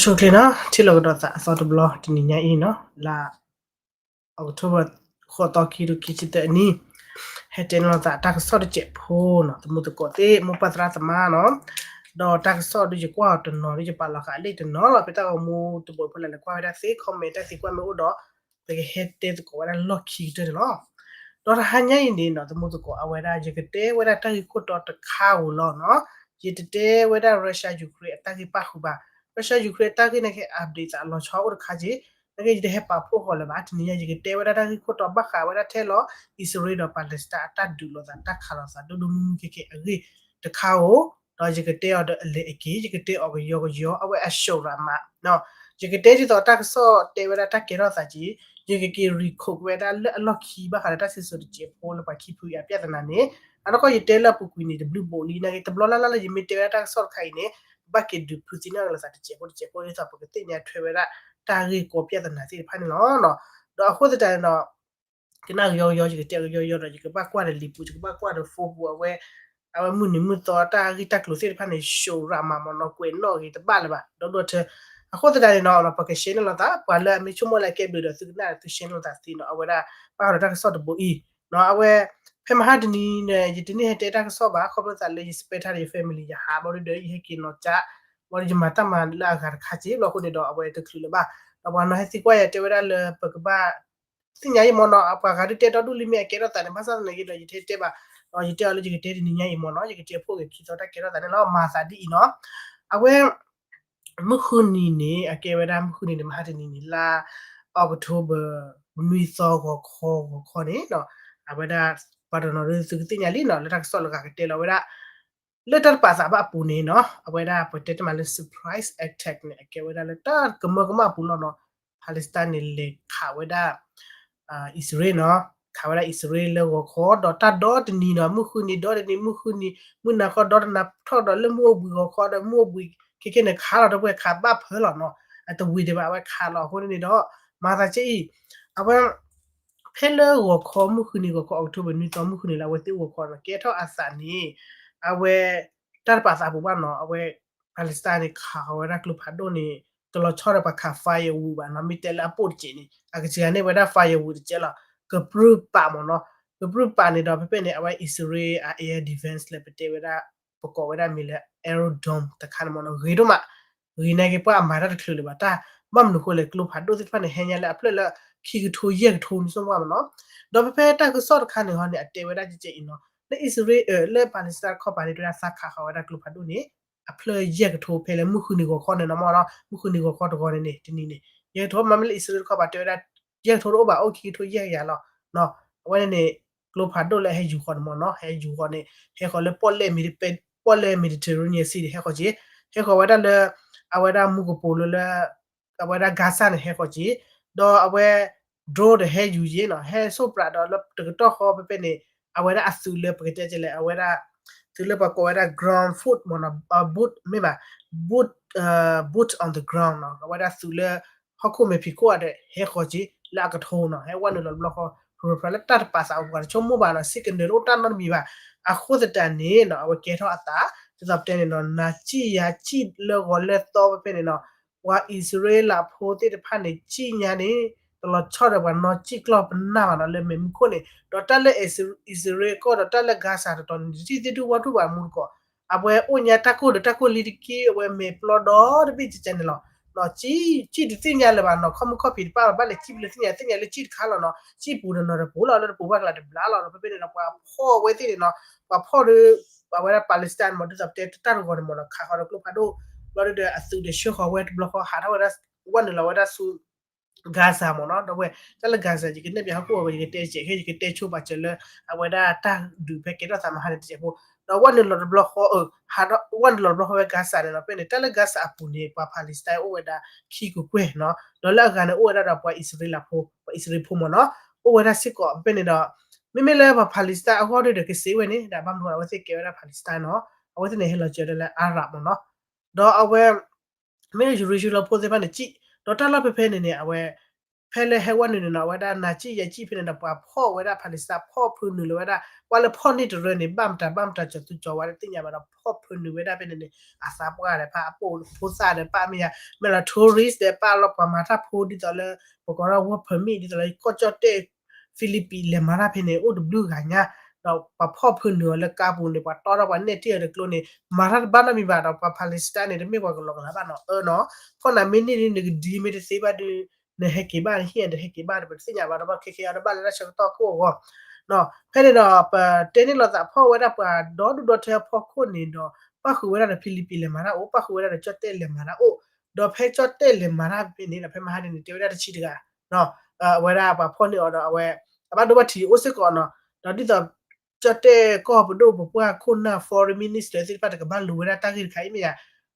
ဆိၣ်ချ့နီၤ ထံၣ်လိာ်ကဒီးသးအသီတဘျီ တနံၤညါအံၤနီၤ လါ October ဃိးသီ ခံကထိခံဆံသၢအနံၣ် ဟဲတဲန့ၢ်လိာ်သးတၢ်ကစီၣ်တစဲးဖိနီၤ သမူသကိးသ့ၣ် မိၢ်ပၢ်သရၣ်သမါနီၤ ဒီးတၢ်ကစီၣ်ဒုးယကွၢ်အီၤတနီၤ ဒုးယပာ်လီၤဃာ်အလံာ်တနီၤလီၤ ဖဲတၢ်ဂီၤမူတဘိးဖိလၢလဲၤကွၢ်ဝဲဒၣ်သ့ comment တၢ်သံကွၢ်မ့ၢ်အိၣ်ဒီး ပကဟဲတဲသကိးဝဲဒၣ်လၢလီၢ်ခံကတၢၢ်န့ၣ်လီၤ. ဒီးတဟါညါအံၤန့ၣ်နီၤ သမူသကိး အဝဲဒၣ် ယကတဲဝဲဒၣ်တၢ်ဂ့ၢ်ခိၣ်တီတခါဧိၤလီၤနီၤ. ယတတဲဝဲဒၣ် Russia Ukraine အတၢ်ဂ့ၢ်ပၣ်ဃုာ်ဘၣ်. Russia Ukraine အတၢ်ဂ့ၢ်န့ၣ်က့ update သးအလီၤဆီအိၣ်တခါက့ နာ်က့ ယတဟဲပာ်ဖှိၣ်ဃီၤလၢၤဘၣ်. တနံၤညါ ယကတဲဝဲဒၣ်တၢ်ဂ့ၢ်ခိၣ်တီဘၣ်ဃးဝဲဒၣ်ထဲလီၤ အံၣ်စရ့လးဒီး Palestine အတၢ်ဒုးလိာ်သးတၢ်ခးလိာ်သးဒိၣ်ဒိၣ်မုၢ်မုၢ်ခဲခဲအဂ့ၢ်တခါဧိၤ ဒီးယကတဲအီၤဒီးအလဲၤအက့ၤ ယကတဲအီၤကယီကယီ အဝဲအ short မး ယကတဲဒ်သိးတၢ်ကစီၣ်တဲဝဲဒၣ်တၢ်ကဲထီၣ်သးက့ ယကက့ၤ recap ဝဲဒၣ်လၢအလီၢ်ခံဘၣ်ဃးလၢတၢ်စံၣ်စိၤတစဲးဖိလၢပှၤခံဖုအံၤအပြဿနာန့ၣ် အနီၢ်ကီၢ်ယတဲလၢအပူၤကွံာ်န့ၣ် တဘျုးဘိးလံ နာ်က့ တဘျီလၢ်လၢ်လၢယမ့ၢ်တဲဝဲဒၣ်တၢ်ကစီၣ်တခါအံၤန့ၣ် ဘၣ်က့ၤဒုးဖုးသ့ၣ်နီၣ်က့ၤလိာ်သးတစဲးဖိတစဲးဖိ ဒ်သိးပကသ့ၣ်ညါထွဲဝဲဒၣ်တၢ်ဂ့ၢ်ကီပြဿနာသ့ၣ်တဖၣ်န့ၣ်လီၤ. ဒီးအဃိသတးန့ၣ်ဒီး ကနၣ်ကယီကယီ ယကတဲကယီကယီဒီး ယကဘၣ်ကွၢ်ဒီးလံာ်ပူၤ ယကဘၣ်ကွၢ်ဒီး phone ပူၤ အဝဲ အဝဲမုၢ်နံၤမုၢ်သီတၢ်ဂ့ၢ်တၢ်ကျိၤသ့ၣ်တဖၣ်န့ၣ် short မးနီၤ ကွဲးနီၣ်ဂ့ၤတဘၣ်လၢၤဘၣ် ဒီဒိၣ်ထၢ အဃိသတးန့ၣ်နီၤ ပက share န့ၢ်လိာ်သး ပှၤလၢအမ့ၢ်ဆိကမိၣ်လၢအကဲဘျုးဒီးသုကနၣ်သု share န့ၢ်လိာ်သးသ့နီၤ အဝဲဒၣ် ဘၣ်ဃးဒီးတၢ်ကစီၣ်တဘိအံၤ အဝဲ ဖဲမဟါတနံၤန့ၣ် ယတန့ၢ်ဟဲတဲတၢ်ကစီၣ်ဘၣ် ခီဖျိသးလၢယ spend time ဒီးယ family ယဟးဘၣ်ဒီး ယဟဲက့ၤနီၤကၠး ဘၣ်ဒီးယမၤတၢ်မၤလၢအဂၤတခါက့ ဘျီအဃိန့ၣ်ဒီး အဝဲတချုးလၢၤဘၣ် ဒီးပှၤနီၤဟဲသံကွၢ်ယၤတဲဝဲဒၣ်လၢပကဘၣ် သ့ၣ်ညါအံၤမ့ၢ်နီၤ ပှၤဂၤဒုးတဲဒီဒူၣ်လံမ့ၢ်အကဲထီၣ်သးန့ၣ် ဘၣ်ဆၣ်သနာ်က့ဒီး ယတတဲဘၣ် ဒီးယတဲအီၤလၢယကတဲတနံၤညါအံၤမ့ၢ်နီၤ ယကတဲဖှိၣ်က့ၤခံသီတၢ်ကဲထီၣ်သးန့ၣ်လီၤ မၤသးဒ်အံၤနီၤ အဝဲ မုၢ်ဃုနံၤန့ၣ် အကဲဝဲဒၣ်မုၢ်ဃုနံၤန့ၣ် မဟါတနံၤန့ၣ် လါ October နွံသီ ဂီၤခီ ဂီၤခီန့ၣ် အဝဲဒၣ် ပှၤတနီၤဒုးသုကသ့ၣ်ညါလံနီၤ လၢတၢ်ကစီၣ်လၢဂၤကတဲလီၤဝဲဒၣ် လၢတၢ်တပာ်သးဘၣ်အပူၤန့ၣ်နီၤ အဝဲဒၣ်ပတဲတမံၤလၢ surprise attack န့ၣ် အကဲဝဲဒၣ်လၢတၢ်ကမၢကမၣ်အပူၤလီၤနီၤ Palestine န့ၣ် လဲၤခးဝဲဒၣ် အံၣ်စရ့လးနီၤ ခးဝဲဒၣ်အံၣ်စရ့လးလၢဂီၤခီ ဒီးတၢ်ဒီတနံၤနီၤ မုၢ်ဃုနံၤဒီတနံၤ မုၢ်ဃုနံၤ မုၢ်နၤခီဒီတနၤထီၣ်ဒီးလၢမုၢ်အိၣ်ဘှံးဂီၤခီဒီးမုၢ်အိၣ်ဘှံးခဲခဲန့ၣ် ခးလီၤတပှဲၤခးဘၣ်ဖၢလီၤနီၤ အတဝံၤဒံးဘၣ် အဝဲခးလီၤအဃိန့ၣ်ဒီး မၤသးကဲအံၤ အဝဲ ဖဲလၢဂီၤခီမုၢ်ဃုနံၤ ဂီၤခီ October နွံသီမုၢ်ဃုနံၤလၢအဝဲသ့ၣ်ဂီၤခီနီၤ ကဲထီၣ်အသးန့ၣ် အဝဲ တၢ်တပာ်သးပူၤဘၣ်နီၤ အဝဲ Palestine န့ၣ် ခးဃီၤဝဲဒၣ်ကျိဖးဒိၣ်န့ၣ် တလီၤဆီဒီးပှၤခး firewood ဘၣ်နီၤ မ့ၢ်တဲလၢအပိၢ်တစဲးန့ၣ် အကစှၤန့ၢ်ဝဲဒၣ် firewood တစဲးလီၤ ကပြုၢ်ပာ်မ့ၢ်နီၤ ကပြုၢ်ပာ်န့ၣ်ဒီး ဖဲဖဲန့ၣ် အဝဲအံၣ်စရ့လး အ air defense လၢပတဲဝဲဒၣ် ပကိးဝဲဒၣ်မ့ၢ်လၢ Iron Dome တခါန့ၣ်မ့ၢ်နီၤ ဂ့ၤဒိၣ်မး ဂ့ၤနာ်က့ ပှၤအမၤတၢ်တချုးလၢၤဘၣ် တၢ် ဘၣ်မနုၤအဃိလဲၣ် ကျိဖးဒိၣ်သ့ၣ်တဖၣ်န့ၣ် ဟဲညါလၢအဖျၢၣ်လၢ ခံကထိယဲၢ်ကထိန့ၣ် ဆိကမိၣ်မ့ၢ်နီၤ ဒီးဖဲဖဲတၢ်ကစီၣ်တခါန့ၣ်ဟီန့ၣ် အတဲဝဲဒၣ်ကဲကဲအံၤနီၤ လၢအံၣ်စရ့လး လၢ Palestine ခီပၤန့ၣ် တဲဝဲဒၣ်သးခးဃီၤဝဲဒၣ်ကျိဖးဒိၣ်န့ၣ် အဖျၢၣ်ယဲၢ်ကထိဖဲလၢမုၢ်ဃုနံၤဂီၤခီန့ၣ်နီၤ မ့ၢ်နီၤ မုၢ်ဃုနံၤဂီၤခီတဂီၤန့ၣ်န့ၣ် တနံၤန့ၣ် ယဲၢ်ကထိ မ့မ့ၢ်လၢအံၣ်စရ့လးခီပၤတဲဝဲဒၣ် ယဲၢ်ကထိတအိၣ်ဘၣ် အိၣ်ခံကထိယဲၢ်ကယၤလီၤ အဝဲန့ၣ်န့ၣ် ကျိဖးဒိၣ်လၢအဟဲယူၤဃီၤန့ၣ်မ့ၢ်နီၤ ဟဲယူၤဃီၤန့ၣ် ဟဲဃီၤလၢပီၣ်လဲၣ် ပီၣ်လဲၣ် Mediterranean Sea န့ၣ် ဟဲဃီၤက့ၤ ဟဲဃီၤဝဲဒၣ်လၢ အဝဲဒၣ်မူကပိာ်လၢလၢ အဝဲဒၣ် Gaza န့ၣ် ဟဲဃီၤက့ၤ ဒီးအဝဲ drone ဒီးဟဲယူၤယ့ၣ်နီၤ ဟဲစိာ်ပြးဒီးလၢတကတီၢ်ဃီဖဲဖဲန့ၣ် အဝဲဒၣ်အသုးလၢပကတဲကလဲၣ် အဝဲဒၣ် သုးလၢပှၤကိးဝဲဒၣ် ground foot မ့ၢ်နီၤ boot မ့ၢ်ဘၣ် boot boot on the ground နီၤ အဝဲဒၣ်သုးလၢ ဟီၣ်ခိၣ်မဲာ်ဖံးခိၣ်အံၤဒီး ဟဲဃီၤက့ၤ လၢအကထိနီၤ ဟဲဝဲနုာ်လီၤတဘျီဃီ ရူရဖျါလၢတၢ်တပာ်သးအိၣ်ပှၤတဆိကမိၣ်ဘၣ်နီၤ စ့ၢ်ကနၢၤတအိၣ်တၢ်နီတမံၤဘၣ် အဃိသတးန့ၣ်နီၤ အဝဲကဲထီၣ်အသး ဒ်သိးပတဲန့ၣ်နီၤ နၤစံၣ်ယၤစံၣ်လၢဂီၤလၢသီဖဲဖဲန့ၣ်နီၤ ပှၤအံၣ်စရ့လးဖိသ့ၣ်တဖၣ်န့ၣ် စံၣ်ညါန့ၣ် တလီၤဆီဒီးပှၤနီၢ်စံၣ်ကျီၢ်ပနၢ်ဘၣ်နီၤ လၢမဲာ်မုၢ်ခိၣ်န့ၣ် ဒီးတၢ်လၢအံၣ်စရ့လးကီၢ်ဒီးတၢ်လၢ Gaza တတီၤန့ၣ် တထံၣ်သ့ၣ်ဒူၣ်ဝၣ်ဒူၣ်ဘၣ်မူတကိး အဝဲအိၣ်ညါတၢ်ကိၢ်ဒီးတၢ်ကိၢ်လံတက့ၢ် အဝဲမဲာ်ပျီဒီတဘ့ၣ်ကကဲန့ၣ်လီၤ. နီၤ စံၣ်တသ့ၣ်ညါလၢၤဘၣ်နီၤ ခီၣ်မုၢ်ခီၣ်ဖံးတပၣ်ဘၣ် ဘၣ်လဲၤစံၣ်ပူၤလၢသ့ၣ်ညါ သ့ၣ်ညါလၢစံၣ်တခါလီၤနီၤ စံၣ်ပူၤဒီးနီၤတပူၤလီၤ လၢတပူၤဘၣ်ကျါတဘျါလီၤ ဒီးဖဲဖဲန့ၣ်ဒီး ပှၤဖီၣ်ဝဲသ့ၣ်န့ၣ်နီၤ ပှၤဖီၣ်ဒီး အဝဲဒၣ် Palestine မ့ၢ် ဒ်သိးပတဲတၢ်တဂီၤန့ၣ်မ့ၢ်နီၤ ခးဃီၤဒီးကျိဖးဒိၣ် ဘျီဒီးအသုးဒီးဆှၢဃီၤဝဲတဘျီဃီ ဟးထီၣ်ဝဲဒၣ် ဝဲနုာ်လီၤဝဲဒၣ်ဆူ Gaza မ့ၢ်နီၤ ဒီးဝဲ တၢ်လၢ Gaza ယကနဲၣ်ပၠးဟီၣ်ခိၣ်အဝဲ ယကတဲစဲးခဲ ယကတဲဆိပာ်စၢၤလၢ အဝဲဒၣ်တၢ်ဒုးဖဲကဲထီၣ်သးမဟါန့ၣ်တစဲးဖိ ဒီးဝဲနုာ်လီၤတဘျီဃီ ဝဲနုာ်လီၤတဘျီဃီဝဲ Gaza န့ၣ်နီၤ ဖဲန့ၣ် တၢ်လၢ Gaza အပူၤန့ၣ် ပှၤ Palestine အိၣ်ဝဲဒၣ်ခံကကွဲၢ်နီၤ ဒီးလၢအဂၤန့ၣ် အိၣ်ဝဲဒၣ်ဒီးပှၤအံၣ်စရ့လးဖိ ပှၤအံၣ်စရ့လးဖိမ့ၢ်နီၤ အိၣ်ဝဲဒၣ်စ့ၢ်ကီး ဖဲဖဲန့ၣ်ဒီး မ့မ့ၢ်လၢပှၤ Palestine အဂီၢ်ဒီးကစ့ဝဲန့ၣ် ဒီးဘၣ်မနုၤအဝဲသ့ၣ်ကဲဝဲဒၣ် Palestine နီၤ အဝဲသ့ၣ်န့ၣ် ဟဲလီၤစၢၤဒၣ်လၢ Arab မ့ၢ်နီၤ ဒီးအဝဲ မ့ၢ်လၢ Jerusalem ဖိသ့ၣ်တဖၣ်န့ၣ် စံၣ် ဒီးတၢ်လီၢ်ဖဲဖဲန့ၣ်န့ၣ် အဝဲ ဖဲ ဖဲလၢဟဲဝဲနုာ်န့ၣ်နီၤ အဝဲဒၣ်နၤကံၣ်ယဲကံၣ်ဖဲန့ၣ်ဒီး ပှၤဖီၣ်ဝဲဒၣ် Palestine ဖီၣ်ဖုးနုာ်လီၤဝဲဒၣ် ပှၤလၢဖီၣ်န့ၢ်တရၢန့ၣ် ဘၣ်မတၤဘၣ်မတၤ ကၠီၤသူကၠီၤဝါတသ့ၣ်ညါဘၣ်ဒီး ဖီၣ်ဖုးနုာ်ဝဲဒၣ်ဖဲန့ၣ်န့ၣ် အသးပှၢ်ဒီး ပာ်အပိာ်ဖိသၣ်ဒီး ပာ်မ့ၢ်ယၤ မ့ၢ်လီၤ tourist ဒီး ပာ်လီၤပှၤမၤတၢ်ဖိဒ်သိးလၢ ပကိးထီၣ် work permit ဒ်သိးလၢ ကီၢ်ကၠီၣ်တဲၣ် Philippines လဲၤမၤတၢ်ဖဲန့ၣ် အိၣ်တဘျုးဂၤညါ ဒီးပှၤဖီၣ်ဖုးနုာ်အီၤလၢကါပူၤန့ၣ် ပှၤတီထီၣ်ပှၤနဲၣ်တ့ၢ်အီၤတကျိန့ၣ် မၤတၢ်တဘၣ်နီတမံၤဘၣ်ဒီး ပှၤ Palestine န့ၣ် တမ့ၢ်ပှၤကလီကလီဘၣ်နီၤ အၢနီၤ ဖီၣ်နၤမ့ၢ်န့ၢ်ဒ်နကဒ်မ့ၢ်တသ့ဘၣ်ဒီး နဟဲက့ၤဘၣ် နဟံၣ်အတဟဲက့ၤဘၣ်ဒီး ပတသ့ၣ်ညါဘၣ်ဒီး ဘၣ်ခဲခဲအံၤဒီး ဘၣ်လၢတၢ်ဆၢကတီၢ်ခိၣ်အဂီၢ် ဖဲန့ၣ်ဒီး ပတဲန့ၢ်လိာ်သးဖီၣ်ဝဲဒၣ်ပှၤဒီဒူၣ်ဒီထၢဖီခိၣ်န့ၣ်ဒီး ပၣ်ဃုာ်ဝဲဒၣ်ဒီး Philippines လဲၤမၤတၢ်အိၣ် ပၣ်ဃုာ်ဝဲဒၣ်ဒီး ကၠီၣ်တဲၣ်လဲၤမၤတၢ်အိၣ် ဒီးဖဲကၠီၣ်တဲၣ်လဲၤမၤတၢ်ဖဲန့ၣ်ဒီး ဖဲမဟါတနံၤန့ၣ် တဲဝဲဒၣ်တဆံတဂၤ အဝဲဒၣ်ပှၤဖီၣ်န့ၢ်အီၤဒီး အဝဲ အဘၣ်ဒိဘၣ်ထံးအိၣ်စ့ၢ်ကီးနီၤ ဒီးဒ်သိး ကၠီၣ်တဲၣ်ကီၢ်ပဒိၣ်ပပှၢ်ခိၣ်နၢ် foreign minister သ့ၣ်တဖၣ်တကဘၣ်လိာ်ဝဲဒၣ်တၢ်ဂ့ၢ်တခါအံၤမ့ၢ်ယါ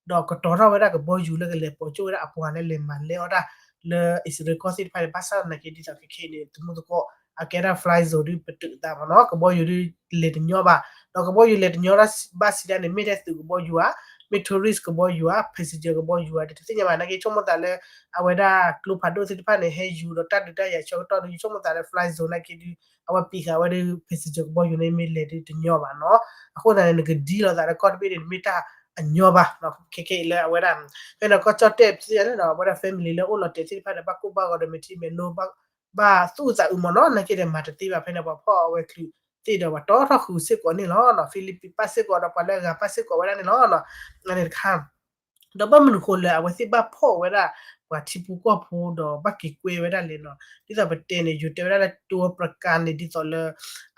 ဒီးကတီၤထီၣ်ဝဲဒၣ်ကဘီယူၤလၢကလဲၤပိာ်ကၠိဝဲဒၣ်အပှၤလၢလဲၤမၤလဲအီၣ်တၢ် လၢအံၣ်စရ့လးကီၢ်သ့ၣ်တဖၣ်န့ၣ် ဘၣ်ဆၣ်သနာ်က့ဒ်သိးခဲခဲအံၤန့ၣ် သမူသကိး အကဲဒၣ် fly zone ဒ်ပတုာ်အသးမ့ၢ်နီၤ ကဘီယူၤဒ်လဲၤတညီဘၣ် ဒီးကဘီယူၤလဲၤတညီဘၣ်စံးဒၣ်န့ၣ် မ့ၢ်ထဲသုးကဘီယူၤဧါ မ့ၢ် tourist ကဘီယူၤဧါ passenger ကဘီယူၤဧါ တသ့ၣ်ညါဘၣ် နာ်က့ဆိကမိၣ်သးလၢ အဝဲဒၣ်ကျိဖးဒိၣ်သ့ၣ်တဖၣ်န့ၣ် ဟဲယူၤဒီးတၢ်ဒုးတၢ်ယၤဆၢကတီၢ်ဒီး ယဆိကမိၣ်သးလၢ fly zone နာ်က့ဒ် အဝဲပံးဃာ်ဝဲဒၣ် passenger ကဘီယူၤန့ၣ် မ့ၢ်လဲၤဒ်တညီဘၣ်နီၤ အဃိသတးန့ၣ် နကဒ်လိာ်သးလၢကီၢ်တဘ့ၣ်န့ၣ် တမ့ၢ်တၢ်အညီဘၣ် ခဲခဲအံၤလၢအဝဲဒၣ် ဖဲန့ၣ်ကီၢ်ကၠီၣ်တဲၣ်သ့ၣ်ညါန့ၣ်ဒီး အဝဲဒၣ် family လၢအိၣ်လီၤတဲာ်သ့ၣ်တဖၣ်ဒီး ဘၣ်ကိၢ်ဘၣ်ဂီၤဒီး မဲာ်ထံမဲာ်နိ ဘၣ်သူၣ်အုးသးအုးမ့ၢ်နီၤ နာ်က့ဒီးမၤတသ့ဘၣ် ဖဲန့ၣ်ပှၤဖီၣ်အဝဲချုးသ့ၣ်ဒီး ပှၤတီထီၣ်ဃုာ်စ့ၢ်ကီးန့ၣ်လီၤ Philippines ပၣ်စ့ၢ်ကီးဒီး ပှၤလၢအဂၤပၣ်စ့ၢ်ကီးဝဲဒၣ်န့ၣ်လီၤ အန့ၣ်တခါ ဒီးဘၣ်မနုၤဃိလၢအဝဲသ့ၣ်ဘၣ်ဖီၣ်ဝဲဒၣ် ပှၤထံဖိကီၢ်ဖိဒီးဘၣ်က့ၤကွဲဝဲဒၣ်လဲၣ်နီၤ ဒ်သိးပတဲန့ၣ် ယိၤတဲဝဲဒၣ်လၢ တူဝ်ပြကၤန့ၣ် ဒ်သိးလၢ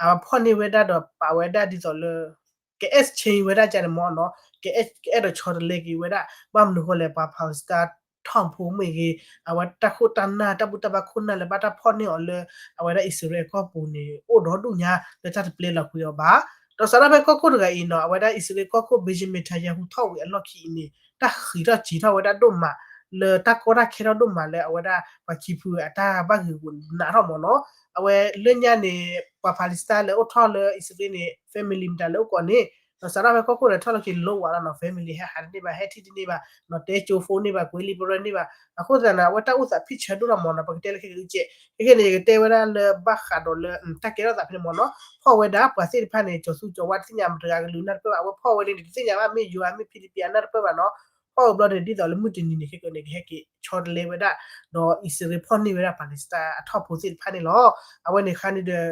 အဝဲဖီၣ်န့ၢ်ဝဲဒၣ်ဒီးပာ်ဝဲဒၣ်ဒ်သိးလၢ က exchange ဝဲဒၣ်ကန့ၣ်မ့ၢ်နီၤ ကအဲၣ်ဒိးဆီတလဲက့ၤဝဲဒၣ် ဘၣ်မနုၤဃိလဲၣ် ပှၤ Palestine ထီၣ်ဖိမ့ၢ်ဂ့ၤ အဝဲတၢ်ခိၣ်တၢ်နၢ် တၢ်ဘူၣ်တၢ်ဘါခိၣ်နၢ်လၢဘၣ်တၢ်ဖီၣ်န့ၢ်အီၤလၢ အဝဲဒၣ်အံၣ်စရ့လးကီၢ်ပူၤန့ၣ် အိၣ်ဒီဒူၣ်ညါလၢတၢ်တပျဲလီၤကွံာ်အီၤဘၣ် ဒီးစးထီၣ်ဖဲကီၢ်ခိၣ်တဂၤအံၤနီၤ အဝဲဒၣ်အံၣ်စရ့လးကီၢ်ခိၣ် Benjamin Netanyahu ထီၣ်ဝံၤအလီၢ်ခံအံၤန့ၣ် တၢ်ဃံးထီၣ်စံးထီၣ်ဝဲဒၣ်ဒိၣ်မး လၢတၢ်ကီတၢ်ခဲထီၣ်ဒိၣ်မးလၢအဝဲဒၣ်ပှၤခံဖုအတၢ်ဘၣ်ဂ့ၤဂီၢ်နးထီၣ်မ့ၢ်နီၤ အဝဲလၢညါန့ၣ် ပှၤ Palestine လၢအိၣ်ထီၣ်လၢအံၣ်စရ့လးန့ၣ် family မတၤလၢအိၣ်ကိးန့ၣ် ဒီးစးထီၣ်ဖဲကီၢ်ခိၣ်န့ၣ် ထီၣ်လီၤက့ၤလိဝးလီၤနီၤ family ဟဲဟးတန့ၢ်ဘၣ် ဟဲထံၣ်တန့ၢ်ဘၣ် နီၤတဲကၠိဖိန့ၢ်ဘၣ် ကွဲလံပရၢန့ၢ်ဘၣ် အဃိသတးန့ၣ် အဝဲတၢ်အိၣ်သးဖံၣ်ဆၢဒိၣ်ထီၣ်မ့ၢ်နီၤ ပကတဲလၢခဲကဒုကဲး ခဲခဲန့ၣ် ယကတဲဝဲဒၣ်လၢဘၣ်ဃးဒီးလၢ တၢ်ကဲထီၣ်သးဖဲန့ၣ်မ့ၢ်နီၤ ဖီၣ်ဝဲဒၣ်ပှၤသ့ၣ်တဖၣ်န့ၣ် ကၠီၤသူကၠီၤဝါတသ့ၣ်ညါမတၤဂၤကလုာ်နၢ်တပၢၢ်ဘၣ် အဝဲဖီၣ်ဝဲဒၣ်န့ၣ် တသ့ၣ်ညါဘၣ် မ့ၢ်ယိၤဧါ မ့ၢ် Philippines အနၢ်တပၢၢ်ဘၣ်နီၤ ဖီၣ်ဝဲဘျီန့ၣ် ဒ်သိးလၢမုၢ်တနံၤန့ၣ် ခဲကနံၣ် ကဟဲက့ၤဆီတလဲဝဲဒၣ် ဒီးအံၣ်စရ့လးဖီၣ်န့ၢ်ဝဲဒၣ် Palestine အထီၣ်ဖိသ့ၣ်တဖၣ်န့ၣ်လီၤ အဝဲန့ၣ်ခါန့ၣ်ဒီး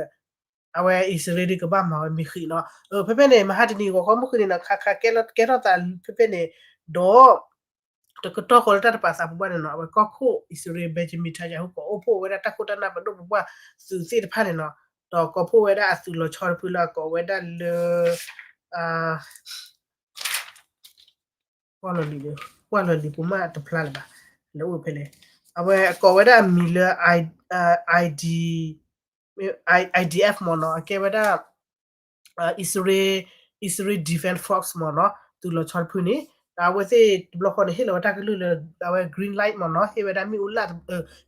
အဝဲအံၣ်စရ့လးဒုးကဘၣ်မၤဝဲမ့ၢ်ဃံးနီၤ ဖဲဖဲန့ၣ် မဟါတနံၤဂီၤခီမုၢ်ဃုနံၤနီၤ ခါခါကဲထီၣ်သးဖဲဖဲန့ၣ် ဒီး တကတီၢ်ဃီလၢတၢ်တပာ်သးပူၤဘၣ်န့ၣ်နီၤ အဝဲကီၢ်ခိၣ်အံၣ်စရ့လး Benjamin Netanyahu ကိးအိၣ်ဖှိၣ်ဝဲဒၣ်တၢ်ခိၣ်တၢ်နၢ်ပဒိၣ်ပပှၢ်သုးသ့ၣ်တဖၣ်န့ၣ်နီၤ ဒီးကိးဖှိၣ်ဝဲဒၣ်အသုးလီၤဆီတဖုလၢအကိးဝဲဒၣ်လၢ ကွၢ်လီၤလံၤ ကွၢ်လီၤလံၤပူၤမးတဖျါလၢၤဘၣ် လၢအိၣ်ဖဲလဲၣ် အဝဲကိးဝဲဒၣ်အမံၤလၢ ID I- IDF မ့ၢ်နီၤ အကဲဝဲဒၣ် အံၣ်စရ့လး Israel Defense Force မ့ၢ်နီၤ သုးလီၤဆီတဖုန့ၣ် အဝဲသ့ၣ်တဘျီဃီန့ၣ် ဟ့ၣ်လီၤဝဲတၢ်ကလုၢ်လၢ အဝဲ green light မ့ၢ်နီၤ ဟ့ၣ်ဝဲဒၣ်မ့ၣ်အူ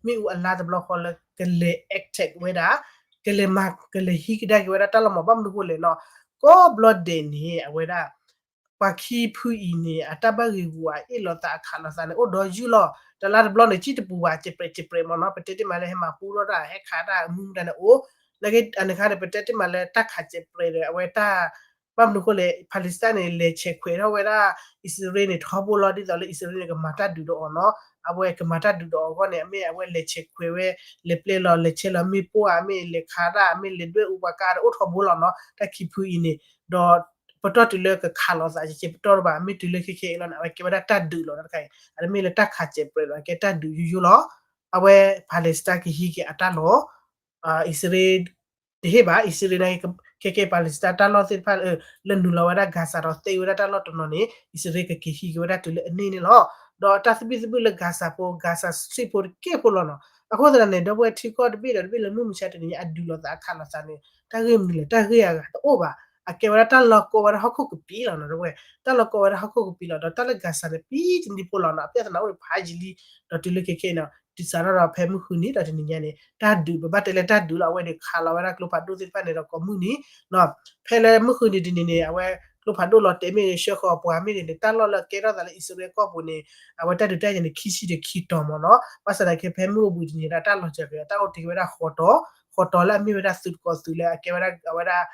မ့ၣ်အူအလါတဘျီဃီလၢ ကလဲၤ attack ဝဲဒၣ် ကလဲၤမၤ ကလဲၤဟံးကဒါက့ၤဝဲဒၣ်တၢ်လီၢ်မ့ၢ် ဘၣ်မနုၤဃိလဲၣ်နီၤ ကိးဘျီဒဲးန့ၣ် အဝဲဒၣ် ပှၤခံဖုအံၤန့ၣ် အတၢ်ဘၣ်ဂ့ၢ်ဂူာ်အအ့ၣ်လိာ်သးအခးလိာ်သးန့ၣ် အိၣ်ဒီးယုၢ်လီၤ တလါတဘျီန့ၣ် ကံၣ်တပူၤဘၣ် စဲးပြဲးစဲးပြဲးမ့ၢ်နီၤ ပတဲတ့ၢ်မးလၢဟဲမၤပူထီၣ်တၢ် ဟဲခးတၢ်မူမတၤန့ၣ်အိၣ် နာ်က့ အန့ၣ်ခါန့ၣ် ပတဲတ့ၢ်မးလၢတၢ်ခးစဲးပြဲးဒီး အဝဲတၢ် ဘၣ်မနုၤဃိလဲၣ် Palestine န့ၣ် လဲၤဆဲးခွဲးထီၣ်ဝဲဒၣ် အံၣ်စရ့လးန့ၣ် ထီဘိလီၤ ဒ်သိးလၢအံၣ်စရ့လးန့ၣ် ကမၤတၢ်ဒုးဒီးအီၤနီၤ အဝဲကမၤတၢ်ဒုးဒီးအီၤအဂီၢ်န့ၣ် အမ့ၢ်အဝဲလဲၤဆဲးခွဲးဝဲ လဲၤပျဲလီၤ လဲၤဆဲးလီၤမ့ၣ်ပိၢ်ဧါ မ့ၢ်လဲၤခးတၢ် မ့ၢ်လဲၤဒွဲၣ်အူပှၤကါဒီး အိၣ်ထီဘိလီၤနီၤ တၢ်ခံဖုအံၤန့ၣ် ဒီး ပတီၢ်တုၤလၢကခးလိာ်သးကဲကဲပတီၢ်တဘၣ် မ့ၢ်တုၤလၢခဲခဲအံၤလီၤန့ၣ် အဝဲကဲဝဲဒၣ်တၢ်ဒုးလီၤ တၢ်တခါအံၤ အတမ့ၢ်လၢတၢ်ခးစဲးပြဲးလီၤ အကဲတၢ်ဒုးယိယိလီၤ အဝဲ Palestine ကဟံးက့ၤအတၢ်လီၢ် အံၣ်စရ့လး တဟ့ၣ်ဘၣ် အံၣ်စရ့လးန့ၣ် ခဲကဲ Palestine တၢ်လီၢ်သ့ၣ်တဖၣ် လၢနုာ်လီၤဝဲဒၣ် Gaza ဒီးသ့ဝဲဒၣ်တၢ်လီၢ်တနီၤန့ၣ် အံၣ်စရ့လးကက့ၤဟံးက့ၤဝဲဒၣ်တုၤလၢအန့ၣ်န့ၣ်လီၤ. ဒီးတၢ်သဘံၣ်သဘုၣ်လၢ Gaza ဖိ Gaza Strip ဖိတကဲဖိလီၤနီၤ. အဃိသတးန့ၣ် ဒီပုၢ်ဝဲၢ်ထံကီၢ်တဘ့ၣ်ဒီးတဘ့ၣ်လၢမုၢ်မဆါတနံၤညါ အဒုးလိာ်သးအခးလိာ်သးန့ၣ် တၢ်ဂ့ၢ်မနုၤလဲၣ် တၢ်ဂ့ၢ်အဂၤတအိၣ်ဘၣ်. အကဲဝဲဒၣ်တၢ်လီၢ်ကိးဝဲဒၣ်ဟီၣ်ခိၣ်ကပံာ်လီၤနီၤ ဒီပုၢ်ဝဲၢ် တၢ်လီၢ်ကိးဝဲဒၣ်ဟီၣ်ခိၣ်ကပံာ်လီၤ. ဒီးတၢ်လၢ Gaza န့ၣ် ပံတနံၤဖိလီၤနီၤ အပြဿနာအိၣ်ဖးယံာ်လံ ဒီးတုၤလၢခဲခဲအံၤနီၤ တုၤစးထီၣ်ဒီးဖဲမုၢ်ဃုနံၤဒီးတနံၤညါန့ၣ် တၢ်ဒုး ပဘၣ်တဲလၢတၢ်ဒုးလီၤ အဝဲန့ၣ်ခးလီၤဝဲဒၣ်ကျိဖးဒိၣ်သ့ၣ်တဖၣ်န့ၣ်ဒီးကိးမုၢ်နံၤ ဖဲလၢမုၢ်ဃုနံၤတနံၤန့ၣ် အဝဲ ကျိဖးဒိၣ်လီၤတဲာ်မ့ၢ်ဂ့ၤ ဆှၢဃီၤပှၤမ့ၢ်ဂ့ၤန့ၣ် တၢ်လီၢ်လၢအကဲထီၣ်သးလၢအံၣ်စရ့လးကီၢ်ပူၤန့ၣ် အဝဲတၢ်ဒုးတၢ်ယၤန့ၣ် ခံဆံဒီးခံတီၤမ့ၢ်နီၤ. ဘၣ်ဆၣ်သနာ်က့ ဖဲမုၢ်အိၣ်ဘှံးတနံၤဒီး တၢ်လီၤစၢၤက့ၤ တၢ်အိၣ်တ့ၢ်ဝဲဒၣ်ဃိးတီၤ, ဃိးတီၤလၢအမ့ၢ်ဝဲဒၣ်သုးတကိးသုးလၢအကဲဝဲဒၣ်အဝဲဒၣ်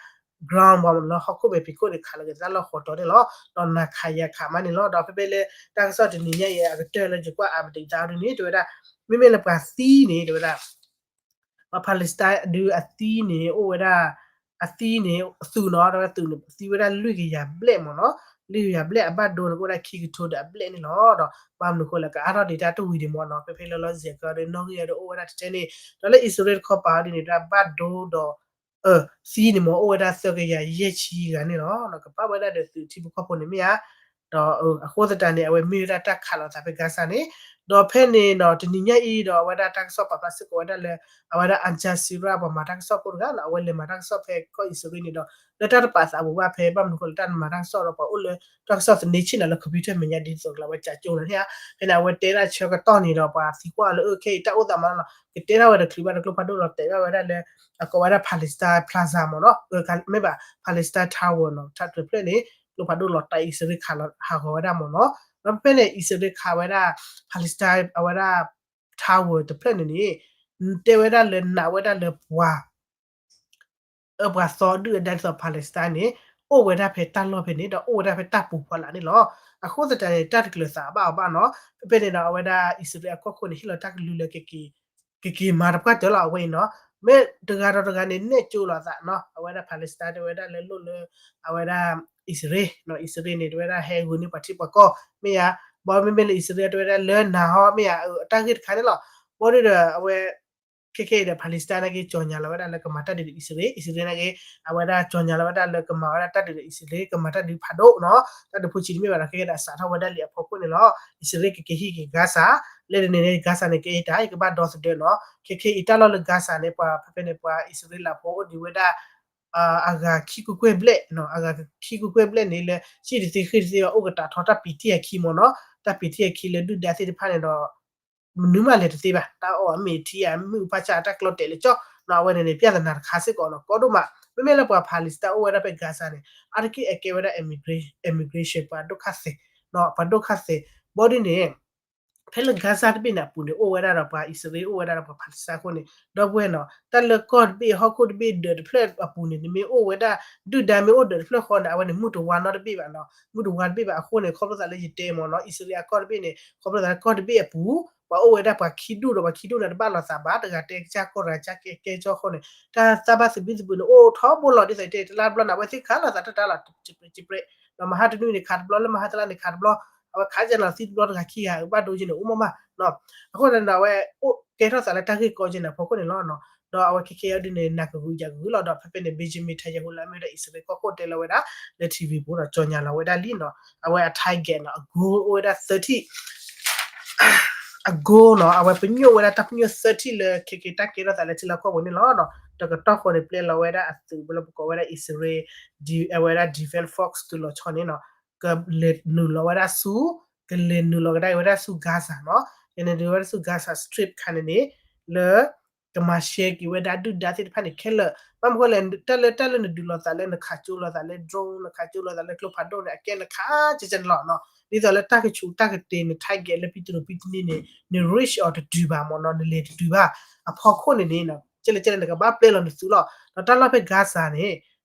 ground မ့ၢ်နီၤ ဟီၣ်ခိၣ်မဲာ်ဖံးခိၣ်န့ၣ် ခးလီၤက့ၤတၢ်လီၢ်ဃိးတီၤန့ၣ်လီၤ. ဒီးနၤခးယၤခးမးန့ၣ်လီၤ. ဒီးဖဲဖဲလၢတၢ်ကစီၣ်တနံၤညါအံၤ အကတၢၢ်လၢယကွၢ်အါပဒံးသးဒ်န့ၣ် တဲဝဲဒၣ် မ့မ့ၢ်လၢပှၤသံန့ၣ် တဲဝဲဒၣ် ပှၤ Palestine ဒုးအသံန့ၣ် အိၣ်ဝဲဒၣ် အသံန့ၣ် သုးနီၤ တဲဝဲသုးန့ၣ် သံဝဲဒၣ်လွံၢ်ကယၤဘျဲၣ်မ့ၢ်နီၤ. လွံၢ်ကယၤဘျဲၣ်အဘၣ်ဒိန့ၣ် ကအိၣ်ဝဲဒၣ်ခံကထိဒီးအဘျဲၣ်န့ၣ်လီၤ. ဒီးဘၣ်မနုၤအဃိလဲၣ် ကအါထီၣ်ဒံးတၢ်တဝံၤဒံးမ့ၢ်နီၤ. ဖဲဖဲလၢလီၤစဲးကဒီး နီၣ်ဂံၢ်အံၤဒီးအိၣ်ဝဲဒၣ်တထဲန့ၣ် ဒီးလၢအံၣ်စရ့လးတခီပၤဒ်န့ၣ် ဒ်ဘၣ်ဒိဒီး သံန့ၣ်မ့ၢ်အိၣ်ဝဲဒၣ်သၢကယၤယဲၢ်ဆံဂၤန့ၣ်လီၤ. ကဘၣ်ဝဲဒၣ်ဒီးသုးထံဖိကီၢ်ဖိန့ၣ်မ့ၢ်ဧါ. ဒီးအဃိသတးန့ၣ် အဝဲမ့ၢ်ဝဲဒၣ်တၢ်ခးလိာ်သးဖဲ Gaza န့ၣ်, ဒီးဖဲန့ၣ်ဒီး တနံၤညါအံၤဒီး အဝဲဒၣ်တၢ်ကစီၣ်ပာ်ဖျါစ့ၢ်ကီးဝဲဒၣ်လၢ အဝဲဒၣ် Al Jazeera ပှၤမၤတၢ်ကစီၣ်ဖိတဂၤနီၤ အဝဲလဲၤမၤတၢ်ကစီၣ်ဖဲကီၢ်အံၣ်စရ့လးန့ၣ်ဒီး လၢတၢ်တပာ်သးပူၤဘၣ်ဖဲ ဘၣ်မနုၤအဃိလဲၣ် တၢ်နမၤတၢ်ကစီၣ်ဒီး ပှၤအိၣ်လၢတၢ်ကစီၣ်သန့ဆ့ၣ်နီၤလၢ computer မဲာ်ညါဒ်သိးကလီၤဝဲကၠးကၠိလီၤန့ၣ်ဧါ. ဖဲန့ၣ် အဝဲတဲဒၣ်ဆၢကတီၢ်န့ၣ်ဒီး ပှၤသံကွၢ်လၢ အၢ ခဲအံၤတၢ်အိၣ်သးမးလီၤ ကတဲထီၣ်ဝဲဒီးချုးဘၣ်ဒီး ကျိဖးဒိၣ်လီၤတဲာ်ဘၣ်ဝဲဒၣ်လၢ အကိးဝဲဒၣ် Palestine Plaza မ့ၢ်နီၤ, မ့ၢ်ဘၣ် Palestine Tower နီၤ တဖျၢၣ်န့ၣ် ကျိဖးဒိၣ်လီၤတဲာ် အံၣ်စရ့လးခးလီၤဟးဂီၤဝဲဒၣ်မ့ၢ်နီၤ. ဒီးဖဲဖဲန့ၣ် အံၣ်စရ့လးခးဝဲဒၣ် Palestine အဝဲဒၣ် Tower တဖျၢၣ်န့ၣ်န့ၣ် တဲဝဲဒၣ်လၢနာ်ဝဲဒၣ်လၢပှၤ အပှၤသီဒုၣ်အဒါဒ်သိး Palestine န့ၣ် အိၣ်ဝဲဒၣ်ဖဲတၢ်လီၢ်ဖဲန့ၣ် ဒီးအိၣ်ဝဲဒၣ်ဖဲတၢ်ပူၤဖီလာ်န့ၣ်လီၤ. အဃိသတးန့ၣ် တၢ်တကျၢၤသးဘၣ်အီၤဘၣ်နီၤ. ဖဲဖဲန့ၣ်ဒီး အဝဲဒၣ်အံၣ်စရ့လးအကီၢ်ခိၣ်န့ၣ် ဟ့ၣ်လီၤတၢ်ကလုၢ်လၢ ကက့ၤမၤတပှၢ်တၢၢ်လီၤ အဝဲအံၤနီၤ. မ့ၢ်တဂၤဒီးတဂၤန့ၣ် နဲၣ်ကၠိလိာ်သးနီၤ. အဝဲဒၣ် Palestine တဲဝဲဒၣ်လၢလိၣ်လၢ အဝဲဒၣ် အံၣ်စရ့လးနီၤ, အံၣ်စရ့လးန့ၣ် တဲဝဲဒၣ်ဟဲဂုာ်န့ၢ်ပှၤထံပှၤကီၢ် မ့ၢ်ဧါ. ဘၣ်မ့မ့ၢ်လၢအံၣ်စရ့လးတဲဝဲဒၣ်လၢနၤဟီ မ့ၢ်ဧါ, အတၢ်ဂ့ၢ်တခါန့ၣ်လီၤ. ဘၣ်ဒီးအဝဲ ခဲခဲအံၤဒီး Palestine နာ်က့ ကၠီၤညါလီၤဝဲဒၣ်လၢကမၤတၢ်ဒုးဒီးအံၣ်စရ့လး, အံၣ်စရ့လးနာ်က့ အဝဲဒၣ်ကၠီၤညါလီၤဝဲဒၣ်လၢကမၤဝဲဒၣ်တၢ်ဒုးဒီး အံၣ်စရ့လး ကမၤတၢ်ဒုးဖးဒိၣ်နီၤ. တၢ်ဒုးဖိဆံးတမ့ၢ်ဘၣ်ဒီး ခဲခဲဒီး အစးထီၣ်ဝဲဒၣ်လံအဖီခိၣ်န့ၣ်လီၤ. အံၣ်စရ့လးကက့ၤဟံးက့ၤ Gaza လၢတနံၤန့ၣ် Gaza န့ၣ် ကအဲၣ်တၢ် ယကဘၣ်ဒီသဒၢနီၤ. ခဲခဲအံၤတၢ်လီၢ်လၢ Gaza န့ၣ် ပှၤဖဲဖဲန့ၣ် ပှၤအံၣ်စရ့လးဖိအိၣ်ဒံးဝဲဒၣ် အဂၤခံကွဲၢ်ကွဲၢ်ဘျဲၣ်, အဂၤခံကွဲၢ်ကွဲၢ်ဘျဲၣ်န့ၣ် လၢဟံၣ်တသ့ဃ့ၢ်တသ့ဘၣ် အိၣ်ကတးထီ တၢ်ပံးတံၢ်အခံမ့ၢ်နီၤ. တၢ်ပံးတံၢ်အခံလၢဒုၣ်ဒါသ့ၣ်တဖၣ်န့ၣ်ဒီး မနုၤမးလဲၤတသ့ဘၣ်, တၢ်အီၣ်အမ့ၢ်ထံဧါ မ့ၣ်အူဖးဆါ တၢ်ကျီတဲာ်လၢကၠီနီၤ. အဝဲန့ၣ်န့ၣ် ပြဿနာတခါစ့ၢ်ကီးနီၤ ကီဒိၣ်မး. မ့မ့ၢ်လၢပှၤ Palestine အိၣ်ဝဲဒၣ်ဖဲ Gaza န့ၣ် အါတက့ၢ်အကဲဝဲဒၣ် immigration ပှၤဒိၣ်ခၣ်သဲး, ပှၤဒိၣ်ခၣ်သဲး ဘၣ်ဒီးန့ၣ် ဖဲလၢ Gaza တဘ့ၣ်န့ၣ်အပူၤန့ၣ် အိၣ်ဝဲဒၣ်ဒီးပှၤအံၣ်စရ့လး အိၣ်ဝဲဒၣ်ဒီးပှၤ Palestine အဃိန့ၣ် ဒီပုၢ်ဝဲၢ်နီၤ တၢ်လၢကီၢ်တဘ့ၣ် ဟီၣ်ခိၣ်တဘ့ၣ်ဒၢးတဖျၢၣ်အပူၤန့ၣ် နမ့ၢ်အိၣ်ဝဲဒၣ် ဒုၣ်ဒါမ့ၢ်အိၣ်ဒၢးတဖျၢၣ်ဃီန့ၣ် အဝဲန့ၣ် မုၢ်တဝါနီတဘ့ၣ်ဘၣ်နီၤ, မုၢ်တဝါတဘ့ၣ်ဘၣ်အဃိန့ၣ် ခီဖျိသးလၢယတဲမ့ၢ်နီၤ အံၣ်စရ့လးအကီၢ်တဘ့ၣ်န့ၣ် ခီဖျိသးလၢကီၢ်တဘ့ၣ်အပူၤ ပှၤအိၣ်ဝဲဒၣ်ပှၤခံဒူၣ်ဒီးပှၤခံဒူၣ်န့ၣ် တဘၣ်လိာ်သးဘၣ် တဂၤတဲကစၢ်ကီၢ်တဂၤကစၢ်ကဲကဲကၠီအဃိန့ၣ် တၢ်သးဘၣ်သဘံၣ်သဘုၣ်န့ၣ် အိၣ်ထီဘိလီၤဒ်သိးတဲ တလါတဘျီန့ၣ် အဝဲသ့ၣ်ခးလိာ်သးတၢ်တၢ်လီၤ စံးပြဲးစံးပြဲး ဒီးမဟါတနွံန့ၣ်ခးတဘျီ လၢမဟါတလါန့ၣ်ခးတဘျီ အဝဲခးကဲနီၤ သံတဘျီတဂၤခံဂၤ ဘၣ်ဒိက့န့ၣ် အိၣ်မးမး အဃိန့ၣ်ဒီး အဝဲအိၣ်ကဲထီၣ်သးလၢတၢ်ဂ့ၢ်ကီက့န့ၣ် အဖီခိၣ်န့ၣ်လီၤ. ဒီးအဝဲခဲခဲအံၤဒ်န့ၣ် နးကဂုာ်ယၤကဂုာ်လီၤ. ဒီးဖဲဖဲန့ၣ် Benjamin Netanyahu လၢအမ့ၢ်ဝဲဒၣ်အံၣ်စရ့လးကီၢ်ခိၣ်တဲလီၤဝဲဒၣ် လၢ ထံၣ်ဝံၤ ပူၤဒီး ကၠီၤညါလီၤဝဲဒၣ်လံနီၤ အဝဲအ target နီၤ အ goal အိၣ်ဝဲဒၣ် သၢထံၣ် အ goal နီၤ အဝဲပညိၣ်ဝဲဒၣ်တၢ်ပညိၣ်သၢထံၣ်လၢ ခဲက့ၤတၢ်ကဲထီၣ်သးလၢထံလီၢ်ကီၢ်ပူၤန့ၣ်လီၤ. တကတီၢ်ဃီန့ၣ် ပျဲလီၤဝဲဒၣ်အသုးလၢပကိးဝဲဒၣ်အံၣ်စရ့လး အဝဲဒၣ် defense force တုၤလီၤဆီန့ၣ်နီၤ ကလဲၤနုာ်လီၤဝဲဒၣ်ဆူ ကလဲၤနုာ်လီၤကဒါက့ၤဝဲဒၣ်ဆူ Gaza နီၤ ကလဲၤနုာ်လီၤဝဲဒၣ်ဆူ Gaza Strip ခါန့ၣ်န့ၣ် လၢ ကမၤရှဲက့ၤဝဲဒၣ်ဒုၣ်ဒါသ့ၣ်တဖၣ်န့ၣ်ခဲလၢာ် ဘၣ်မနုၤဃိလဲၣ် တၢ်လၢတၢ်လၢနဒုးလိာ်သးလၢနခးကၠိလိာ်သးလၢ drone နခးကၠိလိာ်သးလၢကျိဖးဒိၣ်န့ၣ် အကဲနခးကဲကဲန့ၣ်လီၤနီၤ ဒ်သိးလၢတၢ်ကဆူးတၢ်ကတ့ၤန target လၢပံတရူးပံတနံၤန့ၣ် န reach အီၤတတုၤဘၣ်မ့ၢ်နီၤ နလဲၤတတုၤဘၣ် အဖီခိၣ်န့ၣ်န့ၣ် ကဲလဲၣ်ကဲလဲၣ်နကဘၣ်ပျဲလီၤနသုးလီၤ ဒီးတၢ်လီၢ်ဖဲ Gaza န့ၣ်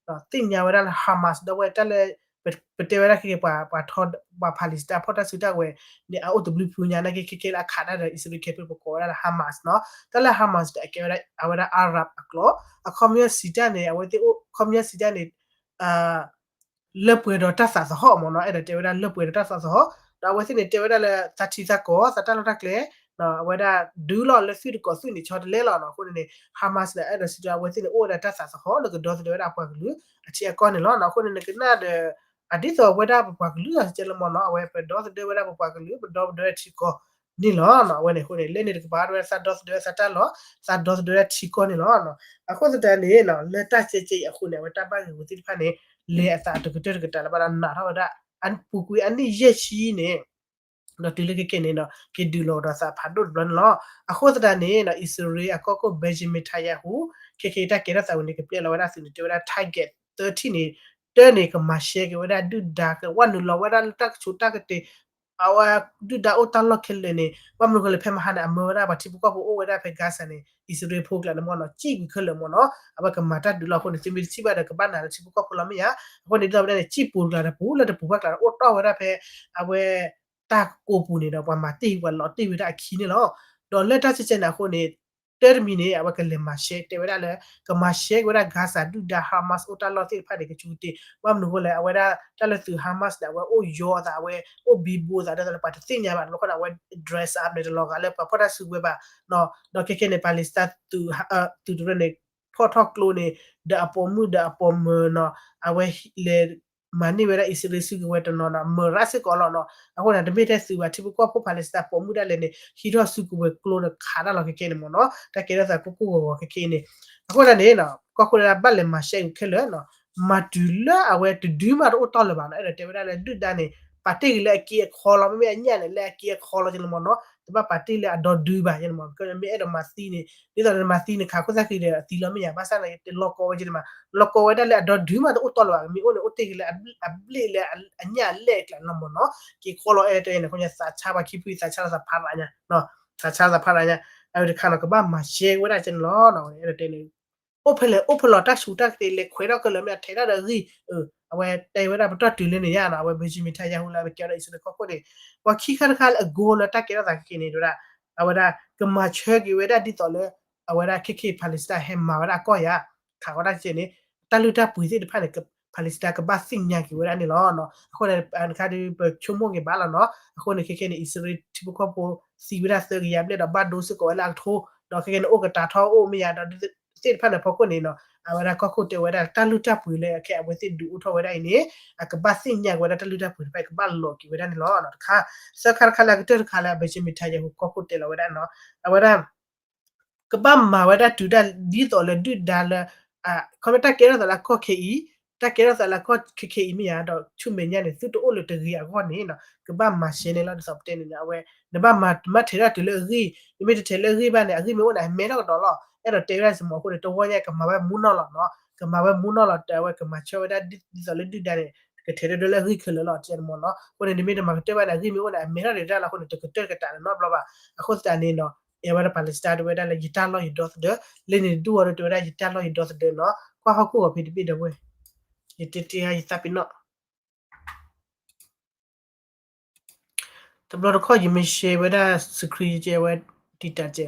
သ့ၣ်ညါဝဲဒၣ်လၢ Hamas ဒီပုၢ်ဝဲၢ်တၢ်လၢ ပတဲဝဲဒၣ်ခဲက့ၤ ပှၤ ပှၤ Palestine ဖီၣ်တၢ်စုတၢ်ဝဲၤန့ၣ် အအိၣ်တဘျုးဖုညါနာ်က့ ခဲက့လၢအခးတၢ်ဒီး အံၣ်စရ့လးခဲဖဲပကိးဝဲဒၣ်လၢ Hamas နီၤ တၢ်လၢ Hamas ဒီးအကဲဝဲဒၣ် အဝဲဒၣ် Arab အကျိာ် အခီပညီစံးတၢ်န့ၣ် အဝဲသ့ၣ်အိၣ် ခီပညီစံးတၢ်န့ၣ် လၢပှဲၤဒီးတၢ်သးသဟီၣ်မ့ၢ်နီၤ အဲၣ်ဒိးတဲဝဲဒၣ်လၢပှဲၤဒီးတၢ်သးသဟီၣ် ဒီးအဝဲသ့ၣ်န့ၣ် တဲဝဲဒၣ်လၢ သးထံသးကီၢ် သးတၢ်လီၢ်တၢ်ကျဲ အဝဲဒၣ်ဒုးလီၤလၢသွံၣ်တကိးသွံၣ်န့ၣ် ဆီတလဲလီၤနီၤ အဃိန့ၣ်န့ၣ် Hamas န့ၣ် အဲၣ်ဒိးစံးတၢ် အဝဲသ့ၣ်န့ၣ် အိၣ်ဝဲဒၣ်တၢ်သးသဟီၣ်လၢကဒီသဒၢဝဲဒၣ်အပှၤကလုာ် အထံအကီၢ်န့ၣ်လီၤနီၤ အဃိန့ၣ် နကနၣ်ဒီး အဒ်သိးဝဲဒၣ်ပပှၤကလုာ်လီၤ စံးကဲလၢမ့ၢ်နီၤ အဝဲပဒီသဒၢဝဲဒၣ်ပပှၤကလုာ် ပဒီသဒၢဝဲဒၣ်ထံကီၢ်န့ၣ်လီၤ အဝဲန့ၣ်အဃိန့ၣ် လၢန့ၣ်တကပၤ အဝဲသးဒီသဒၢဝဲသးတၢ်လီၢ် သးဒီသဒၢဝဲဒၣ်ထံကီၢ်န့ၣ်လီၤ အဃိသတးန့ၣ် လၢတၢ်ကဲကဲအံၤအဃိန့ၣ် အဝဲတၢ်ဘၣ်ဂ့ၤဝဲသ့ၣ်တဖၣ်န့ၣ် လဲၤအသးတကတၢၢ်တကတၢၢ်လၢၤဘၣ်ဒီးနာ်ထီၣ်ဝဲဒၣ် အပူၤကွံာ်အနံၣ်ယဲၢ်ဆံန့ၣ် ဒီးတုၤလၢခဲကဲန့ၣ်ဒီး က့ၤဒုးလီၤကဒီးသးဖးဒိၣ်တဘျီန့ၣ်လီၤ. အဃိသတးန့ၣ် အံၣ်စရ့လးအကီၢ်ခိၣ် Benjamin Netanyahu ခဲကဲတၢ်ကဲထီၣ်သးဝဲန့ၣ် ကပျဲလီၤဝဲဒၣ်သုးန့ၣ် တဲဝဲဒၣ် target သၢထံၣ်န့ၣ် တၢ်န့ၣ် ကမၤရှဲက့ၤဝဲဒၣ်ဒုၣ်ဒါ ကဝဲနုာ်လီၤဝဲဒၣ်လၢတၢ်ကဆူးတၢ်ကတ့ၢ် အဝဲဒုၣ်ဒါအိၣ်တၢ်လီၢ်ခဲလၢာ်န့ၣ် ဘၣ်မနုၤဃိလဲၣ် ဖဲမဟါန့ၣ် အမၢဝဲဒၣ်ပှၤထံဖိကီၢ်ဖိအိၣ်ဝဲဒၣ်ဖဲ Gaza န့ၣ် အံၣ်စရ့လးဖိကျါန့ၣ်မ့ၢ်နီၤ စံၣ်ကွံာ်ခဲလၢာ်မ့ၢ်နီၤ အဝဲကမၤတၢ်ဒုးလီၤအဃိန့ၣ် သုမ့ၢ်တထံၣ်ဘၣ်ဒီးကဘၣ်နၤလၢထံဖိကီၢ်ဖိလီၤမ့ၢ်ဧါ. အဃိန့ၣ် ဒ်သိးပတဲန့ၣ် စံၣ်ပူၤတကျါဒီးပူၤလၢတပူၤဘၣ်ကျါဒီး အိၣ်တီၢ်ဝဲဒၣ်ဖဲ အဝဲ တၢ်ကိးပူၤန့ၣ်ဒီး ပှၤမၤတ့ၢ်ဝဲ ပှၤလီၤတ့ၢ်ဝဲဒၣ်အခံန့ၣ်လီၤ. ဒီးလၢတၢ်ကဲကဲန့ၣ်အဃိန့ၣ် တၢ်တမံၤန့ၣ် အဝဲကလဲၤမၤရှဲ တဲဝဲဒၣ်လၢ ကမၤရှဲက့ၤဝဲဒၣ် Gaza ဒုၣ်ဒါ Hamas အိၣ်တၢ်လီၢ်သ့ၣ်တဖၣ်န့ၣ် ကဆူကတ့ၢ် ဘၣ်မနုၤအဃိလဲၣ် အဝဲဒၣ်တၢ်လၢသုး Hamas န့ၣ် အဝဲအိၣ်ယီၤအသး အဝဲအိၣ်ဘံဘူအသး ဒ်သိးလၢပှၤတသ့ၣ်ညါဘၣ် တဘျီဃီန့ၣ် အဝဲ dress up န့ၣ် တလီၤဂာ်လၢပှၤဖီၣ်တၢ်စုကဝဲၤဘၣ် ဒီးခဲကဲန့ၣ် Palestine သုးတရၢန့ၣ် ဖီၣ်ထီၣ်ကျိန့ၣ် ဒီးအပိာ်မုၣ်ဒီးအပိာ်မၢၤနီၤ အဝဲလဲၤ မၤန့ၢ်ဝဲဒၣ်အံၣ်စရ့လးစုကဝဲၤတနီၤနီၤ မၤရၣ်စ့ၢ်ကီးလီၤနီၤ. အဃိန့ၣ် တမ့ၢ်ထဲသုးဘၣ် ထံဖိကီၢ်ဖိ Palestine ပိာ်မုၣ်ဒၣ်လဲာ်န့ၣ် ဟံးထီၣ်စုကဝဲၤကျိဒီးခးတၢ်လီၤခဲကဲန့ၣ်မ့ၢ်နီၤ တၢ်ကဲထီၣ်သးကိၢ်ကိၢ်ဂီၤဂီၤခဲကဲန့ၣ် အဃိသတးန့ၣ် ကီၢ်ခိၣ်ဒၣ်ဘၣ်လဲၤမၤရှဲက့ၤခဲလၢာ်နီၤ မၤတုၤလၢအဝဲတဒုမးတအိၣ်တီၢ်လၢၤဘၣ်နီၤ အဲၣ်ဒိးတဲဝဲဒၣ်လၢဒုၣ်ဒါန့ၣ် ပာ်တ့ၢ်က့ၤလၢအက့အခီလီၤ မ့မ့ၢ်အညၣ်န့ၣ် လၢအက့အခီလီၤက့ၤလီၤမ့ၢ်နီၤ တဘၣ်ပာ်တ့ၢ်လၢအဒီဒုဘၣ်က့ၤလီၤမ့ၢ် မ့ၢ်အဲၣ်ဒိးမၤသံန့ၣ် ဒ်သိးနမၤသံန့ၣ် ခးခိၣ်သၣ်ဃံဒီးအသံလီၤမ့ၢ်ဧါ ဘၣ်ဆၣ်န့ၣ် တလီၤကီဝဲက့ၤန့ၣ်မး လီၤကီဝဲဒၣ်လၢအဒီဒုမးတအိၣ်တီၢ်လၢၤဘၣ် မ့ၢ်အိၣ်န့ၣ် အိၣ်တ့ၢ်က့ၤလၢအဘျ့ၣ်လၢအညၣ်အလဲၢ်အကျါန့ၣ်လီၤမ့ၢ်နီၤ က့ခီလီၤအဲၣ်တဲန့ၣ် ခီညါသးဆါပှၤခံဖု သးဆါလီၤသးဖးရၤညါ သးဆါလီၤသးဖးရၤညါ အဝဲတခါနီၤ ကဘၣ်မၤရှဲဝဲဒၣ်ကဲန့ၣ်လီၤ အဲၣ်ဒိးတဲန့ၣ် အိၣ်ဖဲလဲၣ် အိၣ်ဖဲလဲၣ် တၢ်ဆူးတၢ်ကတ့ၢ်လဲၤခွဲးထီၣ်ခဲလၢာ် မ့ၢ်အထဲထီၣ်ဒီးအဂံၢ် အဝဲတဲဝဲဒၣ်ပတီၢ်တုၤလၢန့ၣ်ညါနီၤ အဝဲ Benjamin Netanyahu လၢအဝဲကဲဒီးအံၣ်စရ့လးကီၢ်ခိၣ်န့ၣ် ပှၤခံခါတခါလၢအ goal လၢတၢ်ကဲထီၣ်သးခဲကဲန့ၣ် တဲဝဲဒၣ် အဝဲဒၣ် ကမၤဆၢက့ၤဝဲဒၣ်ဒ်သိးလၢ အဝဲဒၣ်ခဲကဲ Palestine ဟဲမၤဝဲဒၣ်အကီၢ်ယၤ ခးဝဲဒၣ်ကဲန့ၣ် တၢ်လုၢ်တၢ်ပှ့ၤသ့ၣ်တဖၣ်န့ၣ် Palestine ကဘၣ်သ့ၣ်ညါက့ၤဝဲဒၣ်န့ၣ်လီၤ. အဃိန့ၣ် တခါဒုး ပဆိကမိၣ်က့ၤဘၣ်လီၤနီၤ အဃိန့ၣ် ခဲကဲန့ၣ် အံၣ်စရ့လးထံဖိကီၢ်ဖိသံဝဲဒၣ်သၢကယၤဘျဲၣ်ဒီးဘၣ်ဒိစ့ၢ်ကီးဝဲလၢအကထိ ဒီးခဲကဲန့ၣ် အိၣ်ကတၢ်ထီၣ်အိၣ်မ့ၢ်ယၤဒီး သ့ၣ်တဖၣ်န့ၣ်ဖီခိၣ်န့ၣ်နီၤ အဝဲဒၣ်ကီၢ်ခိၣ်တဲဝဲဒၣ် တၢ်လုၢ်တၢ်ပှ့ၤလၢအခဲအဝဲသ့ၣ်ဒုးအိၣ်ထီၣ်ဝဲဒၣ်အံၤန့ၣ် အကဘၣ်သ့ၣ်ညါက့ၤဝဲဒၣ်တၢ်လုၢ်တၢ်ပှ့ၤတဖၣ် ကဘၣ်လီၤက့ၤဝဲဒၣ်န့ၣ်လီၤ. တခါ သၢခါတခါလၢအကတၢၢ်တခါလၢ Benjamin Netanyahu ကီၢ်ခိၣ်တဲလီၤဝဲဒၣ်နီၤ အဝဲဒၣ် ကဘၣ်မၤဝဲဒၣ်တုၤဒၣ်ဒ်သိးလၢဒုၣ်ဒါလၢ ခီဖျိတၢ်ကဲထီၣ်သးလၢအကီၢ်ခဲအံၤ တၢ်ကဲထီၣ်သးလၢအကီၢ်ခဲခဲအံၤမ့ၢ်ယၤဒီး ဆူမဲာ်ညါန့ၣ် သုတအိၣ်လၢၤတဂ့ၤအဂီၢ်န့ၣ်နီၤ ကဘၣ်မၤရှဲန့ၣ်လီၤ ဒ်သိးပတဲန့ၣ် အဝဲ နဘၣ်မၤမၤထဲးထီၣ်တုၤလၢအဂံၢ် နမ့ၢ်တထဲးလၢအဂံၢ်ဘၣ်န့ၣ် အဂံၢ်မ့ၢ်အိၣ်န့ၣ် အမဲထီၣ်ကဒီးလီၤ အဲၣ်ဒိးတဲဝဲဒၣ်စ့ၢ်မ့ၢ်အဃိန့ၣ် တဝီညါကမၤဝဲမူနီၢ်လီၤနီၤ ကမၤဝဲမူနီၢ်လီၤ တဲဝဲကမၤဆၢဝဲဒၣ်ဒ်သိးလၢဒုၣ်ဒါန့ၣ် ကထဲးထီၣ်လၢအဂံၢ်ခဲလၢာ်လီၤ တဲန့ၣ်မ့ၢ်နီၤ အဃိန့ၣ် နမ့ၢ်တမၤကတၢၢ်ဘၣ်န့ၣ် အဂံၢ်မ့ၢ်အိၣ်န့ၣ် အမဲထီၣ်ဒံးတၢ်လီၤအဃိန့ၣ် တကတၢၢ်တကတၢၢ်န့ၣ်နီတဘျီဘၣ် အဃိသတးန့ၣ်နီၤ အဝဲဒၣ် Palestine တဲဝဲဒၣ်လၢယတၢ်လီၢ်ယဒီသဒၢ လၢန့ၣ်ဒူၣ်အီၤဒီးတဲဝဲဒၣ်ယတၢ်လီၢ်ယဒီသဒၢနီၤ ကွၢ်ဟီၣ်ခိၣ်ဂီၤဖံးတဘ့ၣ်ဒီးဝဲ ယတဲတ့ၢ်ယသးပ့ၤနီၣ် တဘျီတခီၣ်ယမ့ၢ်ရှဲဝဲဒၣ် screen ကဲဝဲ တံာ်တာ်ကဲ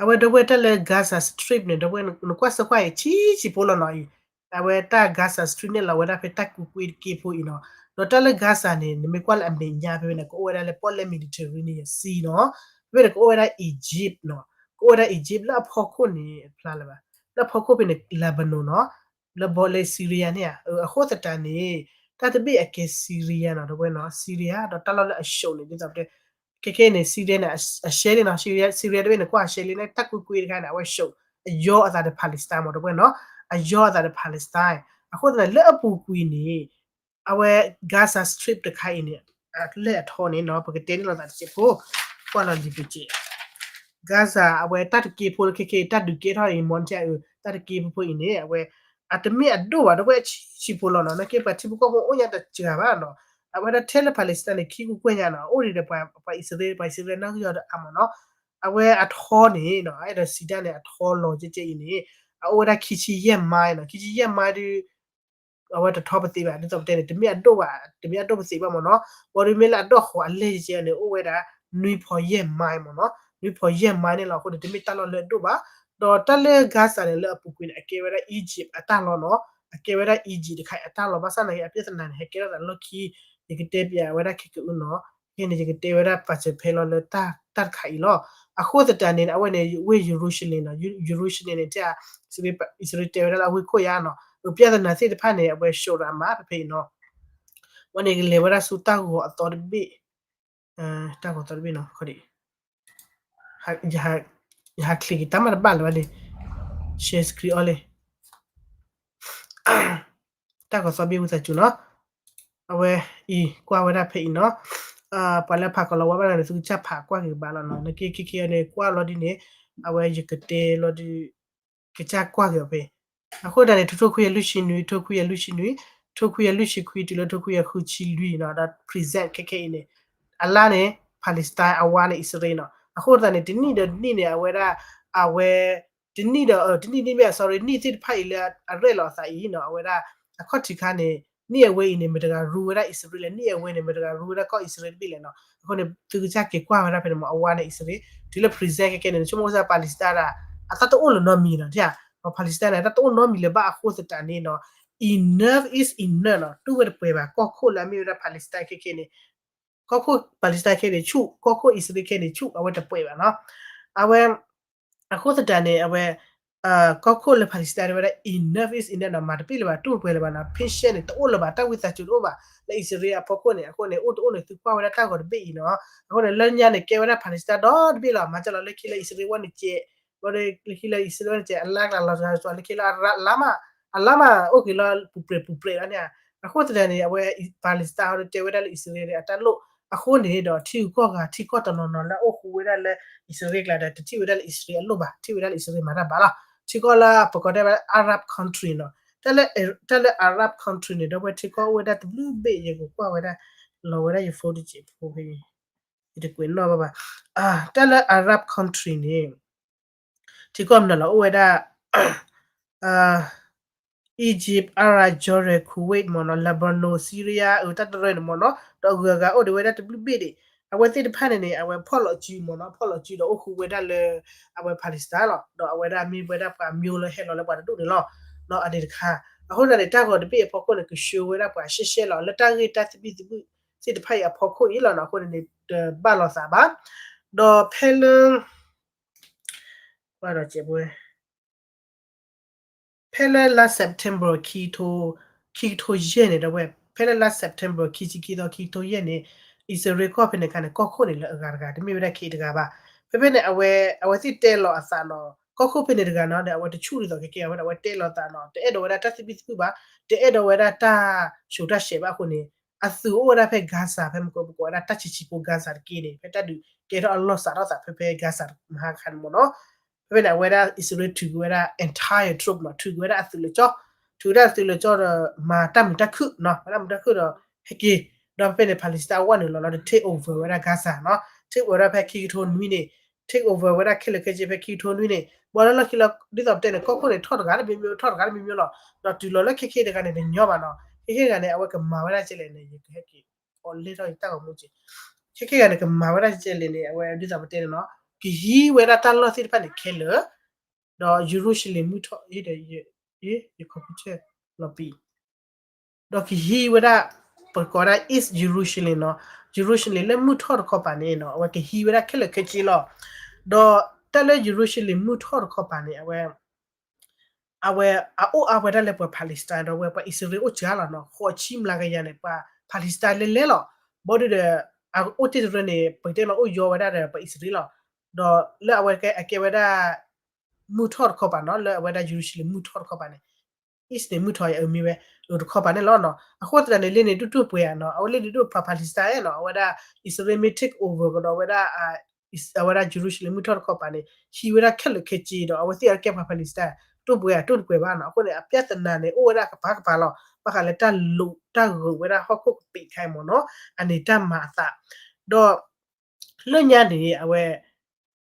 အဝဲဒီးဝဲတၢ်လၢ Gaza Strip န့ၣ် ဒီးဝဲနကွၢ်စၢၤကွၢ်အံၤ ဆံးဆံးဖိလီၤနီၤအံၤ အဝဲတၢ် Gaza Strip န့ၣ်လီၤဝဲဒၣ်ဖဲတၢ်ကွ့ကွ့တက့ဖိအံၤနီၤ ဒီးတၢ်လၢ Gaza န့ၣ် နမ့ၢ်ကွၢ်လၢအမဲာ်ညါဖဲဖဲန့ၣ် ကအိၣ်ဝဲဒၣ်လၢပီၣ်လဲၣ် Mediterranean Sea နီၤ ဖဲဖဲန့ၣ် ကအိၣ်ဝဲဒၣ် Egypt နီၤ ကအိၣ်ဝဲဒၣ် Egypt လၢအဖီခိၣ်န့ၣ် ဖျါလၢၤဘၣ် လၢအဖီခိၣ်ဖဲန့ၣ် Lebanon နီၤ လၢဘီလၢ Syria န့ၣ်ဧါ အဃိသတးန့ၣ် တၢ်တဘ့ၣ်အကဲ Syria နီၤ ဒီးဝဲနီၤ Syria ဒီးတၢ်လီၢ်လၢအရှုံးန့ၣ် ဒ်သိးပတဲ ခဲခဲန့ၣ် Syria န့ၣ် အရှဲလံနီၤ Syria Syria တဘ့ၣ်န့ၣ် ကွၢ်အရှဲလံန့ၣ် တၢ်ကွ့ကွ့တခါန့ၣ် အဝဲရှုံး အယီအသးဒီး Palestine မ့ၢ်ဒီးဝဲနီၤ အယီအသးဒီး Palestine အဃိသတးန့ၣ် လၢအပူၤကွံာ်န့ၣ် အဝဲ Gaza Strip တခါအံၤန့ၣ် အလဲၢ်အထီန့ၣ်နီၤ ပကတဲန့ၢ်လိာ်သးတစဲးဖိ ကွၢ်လီၤလံၤပကဲ Gaza အဝဲတၢ်တက့ဖိလၢခဲခဲအံၤ တၢ်ဒုးကဲထီၣ်အံၤ မ့ၢ်န့ၣ် တၢ်တက့ဖိအံၤန့ၣ် အဝဲ အတမ့ၢ်အဒိၣ်ဘၣ် ဒီးဝဲဆံးဆံးဖိလီၤနီၤ နာ်က့ပှၤထံဖိကီၢ်ဖိအိၣ်ညါတစှၤဘၣ်နီၤ အဝဲဒၣ်ထဲလၢ Palestine န့ၣ် ခံကွဲကွဲညါနီၤ အအိၣ်ဒံးဒီးပှၤအံၣ်စရ့လး ပှၤအံၣ်စရ့လးနီၣ်ဂံၢ်အီၤဒီးအါမးနီၤ အဝဲအထီန့ၣ်နီၤ အဲၣ်ဒိးစံးတၢ်န့ၣ် အထီလီၤကဲကဲအံၤန့ၣ် အအိၣ်ဝဲဒၣ်ခံဆံယဲၢ် mile နီၤ ခံဆံယဲၢ် mile ဒုး အဝဲတထီပသ့ဘၣ် ဒ်သိးပတဲန့ၣ် တမ့ၢ်အဒိၣ်ဘၣ် တမ့ၢ်အဒိၣ်ပသ့ဘၣ်မ့ၢ်နီၤ ဘၣ်ဒီးမ့ၢ်လၢအဒိၣ်ဃီၤအလဲၢ်ကဲကဲန့ၣ် အိၣ်ဝဲဒၣ် နွံဖီယဲၢ် mile မ့ၢ်နီၤ နွံဖီယဲၢ် mile န့ၣ်လီၤ အဃိန့ၣ် တမ့ၢ်တၢ်လီၢ်လၢအဒိၣ်ဘၣ် ဒီးတၢ်လၢ Gaza န့ၣ် လၢအပူၤကွံာ်န့ၣ် အကဲဝဲဒၣ် Egypt အတၢ်လီၢ်နီၤ အကဲဝဲဒၣ် Egypt တခါအံၤအတၢ်လီၢ် ဘၣ်ဆၣ်သနာ်က့ အပြဿနာန့ၣ် ဟဲကဲထီၣ်သးလၢလီၢ်ခံ ယကတဲပျးဝဲဒၣ်ခဲကအုနီၤ ခဲန့ၣ် ယကတဲဝဲဒၣ်ပာ်စၢၤဖဲလီၤလၢတၢ်တခါအံၤလီၤ အဃိသတးန့ၣ် အဝဲန့ၣ် ဝ့ၢ် Jerusalem နီၤ Jerusalem န့ၣ် တဲ အံၣ်စရ့လးတဲဝဲဒၣ်လၢအဝ့ၢ်ခိၣ်ယါနီၤ ပြဿနာသ့ၣ်တဖၣ်န့ၣ် အဝဲရှုံးရၤမးဖဲဖဲအံၤနီၤ ဝဲန့ၣ်ကလဲၤဝဲဒၣ်ဆူတၢ်ဂီၤအသီတဘ့ၣ် တၢ်ဂီၤသီတဘ့ၣ်နီၤ ခီဒံး ယဟးချ့က့ၤတၢ်မၤတဘၣ်လၢၤဘၣ်န့ၣ် share screen အီၤလဲၣ် တၢ်ဂီၤသီဘ့ၣ်ဝံသးစူၤနီၤ အဝဲအံၤ ကွၢ်ဝဲဒၣ်ဖဲအံၤနီၤ ပှၤလၢဖးကီၤလီၤဝဲဘၣ်န့ၣ် သုကစၢ်ဖးကွၢ်က့ၤဘၣ်လီၤနီၤ နက့ခံခံအီၤန့ၣ် ကွၢ်လီၤဒ်န့ၣ် အဝဲယကတဲလီၤဒုး ကစၢ်ကွၢ်က့ၤအီၤဖဲ အဃိသတးန့ၣ် ထိၣ်ထိၣ်ခွံယၤလွံၢ်ဆံနွံ ထိၣ်ခွံယၤလွံၢ်ဆံနွံ ထိခွံကယၤလွံၢ်ဆံခွံတုၤလၢထိခွံကယၤဃုဆံလွံၢ်နီၤ ဒီး present ခဲခဲအံၤန့ၣ် အလါန့ၣ် Palestine အဝါန့ၣ် အံၣ်စရ့လးနီၤ. အဃိသတးန့ၣ် တနံၣ်ဒီးတနံၣ်န့ၣ် အဝဲဒၣ် အဝဲ တနံၣ်ဒီး တနံၣ်နံၣ်မ့ၢ် sorry နံၣ်သ့ၣ်တဖၣ်အံၤလၢအရဲၣ်လီၤအသးအံၤနီၤ အဝဲဒၣ် အခီၣ်ထံးခါန့ၣ် နံၣ်အဝဲအံၤန့ၣ် မတၤတဂၤရူဝဲဒၣ်အံၣ်စရ့လးလဲၣ်, နံၣ်အဝဲန့ၣ် မတၤတဂၤရူဝဲဒၣ်ကီၢ်အံၣ်စရ့လးတဘ့ၣ်လဲၣ်နီၤ. အဃိန့ၣ် သုကစၢ်က့ၤကွၢ်ဝဲဒၣ်ဖဲန့ၣ်မ့ၢ် အဝါန့ၣ် အံၣ်စရ့လး တုၤလၢ present ခဲခဲန့ၣ် နဆိကမိၣ်စ့ၢ် Palestine ဒၣ် အတၢ်တအိၣ်လၢၤနီတမံၤနီၤ တဲ Palestine န့ၣ် တၢ်တအိၣ်နီတမံၤလၢၤဘၣ်အဃိသတးန့ၣ်နီၤ enough is enough နီၤ တူၢ်ဝဲတပှဲၤဘၣ် ကီၢ်ခိၣ်လၢအမ့ၢ်ဝဲဒၣ် Palestine ခဲခဲန့ၣ် ကီၢ်ခိၣ် Palestine ခဲန့ၣ်ဆူၣ် ကီၢ်ခိၣ်အံၣ်စရ့လးခဲန့ၣ်ဆူၣ် အဝဲတပှဲၤဘၣ်နီၤ. အဝဲ အဃိသတးန့ၣ် အဝဲ ကီၢ်ခိၣ်လၢ Palestine တဲဝဲဒၣ် enough is enough နီၤ မၤတပ့ၢ်လၢၤဘၣ် တူၢ်တပှဲၤလၢၤဘၣ်နီၤ patience န့ၣ် တအိၣ်လၢၤဘၣ် တၢ်ဝံသးစူၤတအိၣ်ဘၣ် လၢအံၣ်စရ့လးအဖီခိၣ်န့ၣ် အဃိန့ၣ် အိၣ်တအိၣ်န့ၣ် သုကွၢ်ဝဲဒၣ်တၢ်ဂီၤတဘ့ၣ်အံၤနီၤ. အဃိန့ၣ် လၢညါန့ၣ် ကဲဝဲဒၣ် Palestine ဒီတဘ့ၣ်လီၤ မၤစၢၤလီၤလၢခံလၢအံၣ်စရ့လးဝဲန့ၣ်ကဲး ဘၣ်ဒီးလၢခံလၢအံၣ်စရ့လးဝဲန့ၣ်ကဲး အလါကျါလီၤစှၤစှၤလၢခံလၢအလါမး အလါမး အိၣ်က့ၤလီၤပူၤပြဲးပူၤပြဲးလီၤန့ၣ် အဃိသတးန့ၣ် အဝဲ Palestine ဟီဒီးတဲဝဲဒၣ်လၢအံၣ်စရ့လးန့ၣ် အတၢ်လိၣ် အဃိန့ၣ်ဒီး ထံဂုၤကီၢ်ဂၤ ထံကီၢ်တနီၤနီၤလၢအအိၣ်ဃူဝဲဒၣ်လၢအံၣ်စရ့လးကျါဒီး တထံၣ်ဝဲဒၣ်လၢအံၣ်စရ့လးအလိၣ်ဘၣ် ထံၣ်ဝဲဒၣ်လၢအံၣ်စရ့လးမၤတၢ်ဘၣ်လီၤ. ထံကီၢ်လၢပကိးဒၣ်ဝဲ Arab country နီၤ တၢ်လၢ တၢ်လၢ Arab country န့ၣ် ဒီပုၢ်ဝဲၢ်ထံကီၢ်အိၣ်ဝဲဒၣ်တဘျုးဘ့ၣ် ယကကွၢ်ဝဲဒၣ် လီၤဝဲဒၣ်ယ phone တစဲးဖိဖဲ ယတကွဲးနီၣ်ဘၣ်ဘၣ်. တၢ်လၢ Arab country န့ၣ် ထံကီၢ်မနုၤလီၤ အိၣ်ဝဲဒၣ် Egypt, Iraq, Jordan, Kuwait မ့ၢ်နီၤ Lebanon, Syria အတၢ်တရၢန့ၣ်မ့ၢ်နီၤ ဒီးအဂုၤအဂၤအိၣ်ဒံးဝဲဒၣ်တဘျုးဘ့ၣ်ဒံး အဝဲသ့ၣ်တဖၣ်န့ၣ်န့ၣ် အဝဲဖီၣ်လီၤစုမ့ၢ်နီၤ ဖီၣ်လီၤစုဒီးအိၣ်ဃူဝဲဒၣ်လၢ အဝဲ Palestine လီၤ ဒီးအဝဲဒၣ်မ့ၢ်ဝဲဒၣ်ပှၤမျိၤလၢဟဲလီၤလၢပှၤတဒူၣ်န့ၣ်လီၤ. အန့ၣ်တခါ အဃိသတးန့ၣ် တၢ်ဂီၤတဘ့ၣ်အဖီခိၣ်န့ၣ် ကဆှၢဝဲဒၣ်ပှၤရှဲရှဲလီၤ လၢတၢ်ဂ့ၢ်တၢ်သဘံၣ်သဘုၣ်သ့ၣ်တဖၣ်အံၤအဖီခိၣ်အံၤလီၤနီၤ အဃိန့ၣ်န့ၣ် တဘၣ်လိာ်သးဘၣ် ဒီးဖဲလၢ ဘၣ်ဒီးစဲးပဝဲ ဖဲလၢလါ September ခံကထိယဲၢ်န့ၣ် ဒီပုၢ်ဝဲၢ် ဖဲလၢလါ September ခံဆံခံသီ ခံကထိယဲၢ်န့ၣ် အံၣ်စရ့လးကီၢ်ဖဲန့ၣ်အခါန့ၣ် ကီၢ်ခိၣ်န့ၣ်လၢအဂၤတဂၤ တမ့ၢ်ဝဲဒၣ်ခ့တဂၤဘၣ်. ဖဲဖဲန့ၣ် အဝဲ အဝဲသ့ၣ်တဲလီၤအသးနီၤ ကီၢ်ခိၣ်ဖဲန့ၣ်တဂၤနီၤဒီး အဝဲတဆူၣ်ဒ်သိးခဲကဲ အဝဲဒၣ်အဝဲတဲလီၤသးနီၤ တအဲၣ်ဒိးဝဲဒၣ်တၢ်သဘံၣ်သဘုၣ်ဘၣ် တအဲၣ်ဒိးဝဲဒၣ်တၢ်ဆူးတၢ်ဆဲးဘၣ်အဃိန့ၣ် အသုးအိၣ်ဝဲဒၣ်ဖဲ Gaza ဖဲမ့ၢ်ကပကိးဝဲဒၣ်တၢ်ဆံးဆံးဖိ Gaza တက့ၢ်န့ၣ် ဖဲတၢ်ဒုးကဲထီၣ်အလီၢ်စးထီၣ်သးဖဲဖဲ Gaza မဟါခါန့ၣ်မ့ၢ်နီၤ ဖဲဖဲန့ၣ် အဝဲဒၣ်အံၣ်စရ့လးထုးက့ၤဝဲဒၣ် entire troop နီၤ ထုးက့ၤဝဲဒၣ်အသုးလၢကၠီ ထုးက့ၤဝဲဒၣ်အသုးလၢကၠီဒီး မၤတၢ်မုာ်တၢ်ခုၣ်နီၤ မၤတၢ်မုာ်တၢ်ခုၣ်ဒီး ဟဲက့ၤ ဒီးဖဲဖဲန့ၣ် Palestine အဝဲနုာ်လီၤလီၤဒီး take over ဝဲဒၣ် Gaza နီၤ take over ဝဲဒၣ်ဖဲခံကထိနွံန့ၣ် take over ဝဲဒၣ်ခဲလၢာ်ခဲဆ့ဖဲခံကထိနွံန့ၣ် ဘၣ်လၢလီၢ်ခံလၢ ဒ်သိးပတဲန့ၣ် ကီၢ်ခိၣ်န့ၣ် ထီၣ်တဂၤလၢမ့ၢ်မ့ၢ် ထီၣ်တဂၤလၢမ့ၢ်မ့ၢ်လီၤ ဒီးတုၤလီၤလၢခဲခဲတဂၤန့ၣ် တညီဘၣ်နီၤ ခဲခဲတဂၤန့ၣ် အဝဲကမၤဝဲဒၣ်ကဲလဲၣ်န့ၣ် ယကဟဲက့ၤ အီၤလဲၢ်ထီၣ်ယတၢ်ဂီၤမူက့ ခဲခဲတဂၤန့ၣ် ကမၤဝဲဒၣ်ကဲလဲၣ်န့ၣ် အဝဲဒ်သိးပတဲန့ၣ်နီၤ ကဟံးဝဲဒၣ်တၢ်လီၢ်သ့ၣ်တဖၣ်န့ၣ်ခဲလၢာ် ဒီးယရူၤၡလ့ၣ်မုၢ်ထီၣ် ယ ယ computer လီၤပံာ် ဒီးကဟံးဝဲဒၣ် ပကိးဝဲဒၣ် East Jerusalem နီၤ Jerusalem လၢမုၢ်ထီၣ်တခီပၤန့ၣ်နီၤ အဝဲကဟံးဝဲဒၣ်ခဲလၢာ်ခဲဆ့လီၤ ဒီးတၢ်လၢယရူၤၡလ့ၣ်မုၢ်ထီၣ်တခီပၤန့ၣ် အဝဲ အဝဲ အအိၣ်အါဝဲဒၣ်လၢပှၤ Palestine ဒီးဝဲပှၤအံၣ်စရ့လးအိၣ်စှၤလီၤနီၤ ဃိးဆံမျးကယၤန့ၣ် ပှၤ Palestine လဲၤလဲၤလီၤ ဘၣ်ဒီး အအိၣ်တ့ၢ်တရၢန့ၣ် ပတဲမးအိၣ်ယီၤဝဲဒၣ်ဒီးပှၤအံၣ်စရ့လးလီၤ ဒီးလၢအဝဲကဲ အကဲဝဲဒၣ် မုၢ်ထီၣ်တခီပၤနီၤ လၢအဝဲဒၣ်ယရူၤၡလ့ၣ်မုၢ်ထီၣ်တခီပၤန့ၣ် East န့ၣ် မုၢ်ထီၣ်ယၤအမ့ၢ်ဝဲ လၢတခီပၤန့ၣ်လီၤနီၤ အဃိသတးန့ၣ် လၢန့ၣ်ဒိၣ်ဒိၣ်ပှဲၤဧါနီၤ အဝဲလၢန့ၣ်ဒိၣ်ပှၤ Palestine နီၤ အဝဲဒၣ် အံၣ်စရ့လးမ့ၢ် take over ကဒီးဝဲဒၣ် အဝဲဒၣ်ယရူၤၡလ့ၣ်မုၢ်ထီၣ်တခီပၤန့ၣ် ဟံးဝဲဒၣ်ခဲလၢာ်ခဲဆ့ဒီး အဝဲသ့ၣ်အကဲပှၤ Palestine ဒိၣ်ပှဲၤဧါ ဒိၣ်တပှဲၤဘၣ်နီၤ အဃိန့ၣ် အပြဿနာန့ၣ် အိၣ်ဝဲဒၣ်ကပၤကပၤလီၤ ဘၣ်ဃးလၢတၢ်လိာ်တၢ်ဂုာ်ဝဲဒၣ်ဟီၣ်ခိၣ်ကပံာ်ခါအံၤမ့ၢ်နီၤ အန့ၣ်တၢ်မၤအသး ဒီး လၢညါန့ၣ် အဝဲ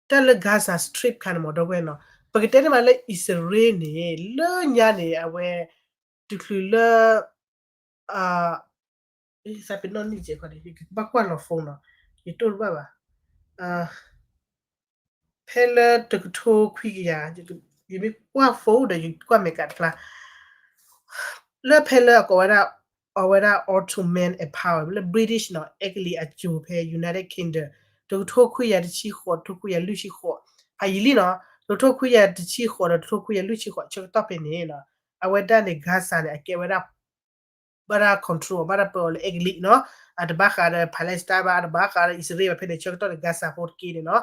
တၢ်လၢ Gaza Strip ခါန့ၣ်မ့ၢ်ဒီပုၢ်ဝဲၢ်နီၤ ပကတဲန့ၣ်မးလၢအံၣ်စရ့လးန့ၣ် လၢညါန့ၣ် အဝဲ တချုးလၢ သးပ့ၤနီၣ်န့ၣ်ကဲခီန့ၣ် ယကဘၣ်ကွၢ်လီၤ phone နီၤ ယတိၢ်တဘၣ်ဘၣ် ဖဲလၢတကထိခွံကယၤ ယမ့ၢ်ကွၢ် phone ဒီးယကွၢ်မဲာ်ကးတဖျါ လၢဖဲလၢအကိးဝဲဒၣ် အဝဲဒၣ် Ottoman Empire လၢ British နီၤ အဲကလံးအစိၤဖဲ United Kingdom တကထိခွံကယၤတဆံဃိး တကထိခွံကယၤလွံၢ်ဆံဃိး ဖးယံာ်လံနီၤ တကထိခွံကယၤတဆံဃိးဒီး တကထိခွံကယၤလွံၢ်ဆံဃိး ဆၢကတီၢ်ဖဲန့ၣ်နီၤ အဝဲဒၣ်န့ၣ် Gaza န့ၣ် အကဲဝဲဒၣ် ဘၣ်တၢ် control ဘၣ်တၢ်ပၢအီၤလၢအဲကလံးနီၤ အတဘၣ်ဃးဒီး Palestine ဘၣ် အတဘၣ်ဃးဒီးအံၣ်စရ့လးဘၣ် ဖဲန့ၣ် ဆၢကတီၢ်န့ၣ် Gaza ဖိတက့ၢ်န့ၣ်နီၤ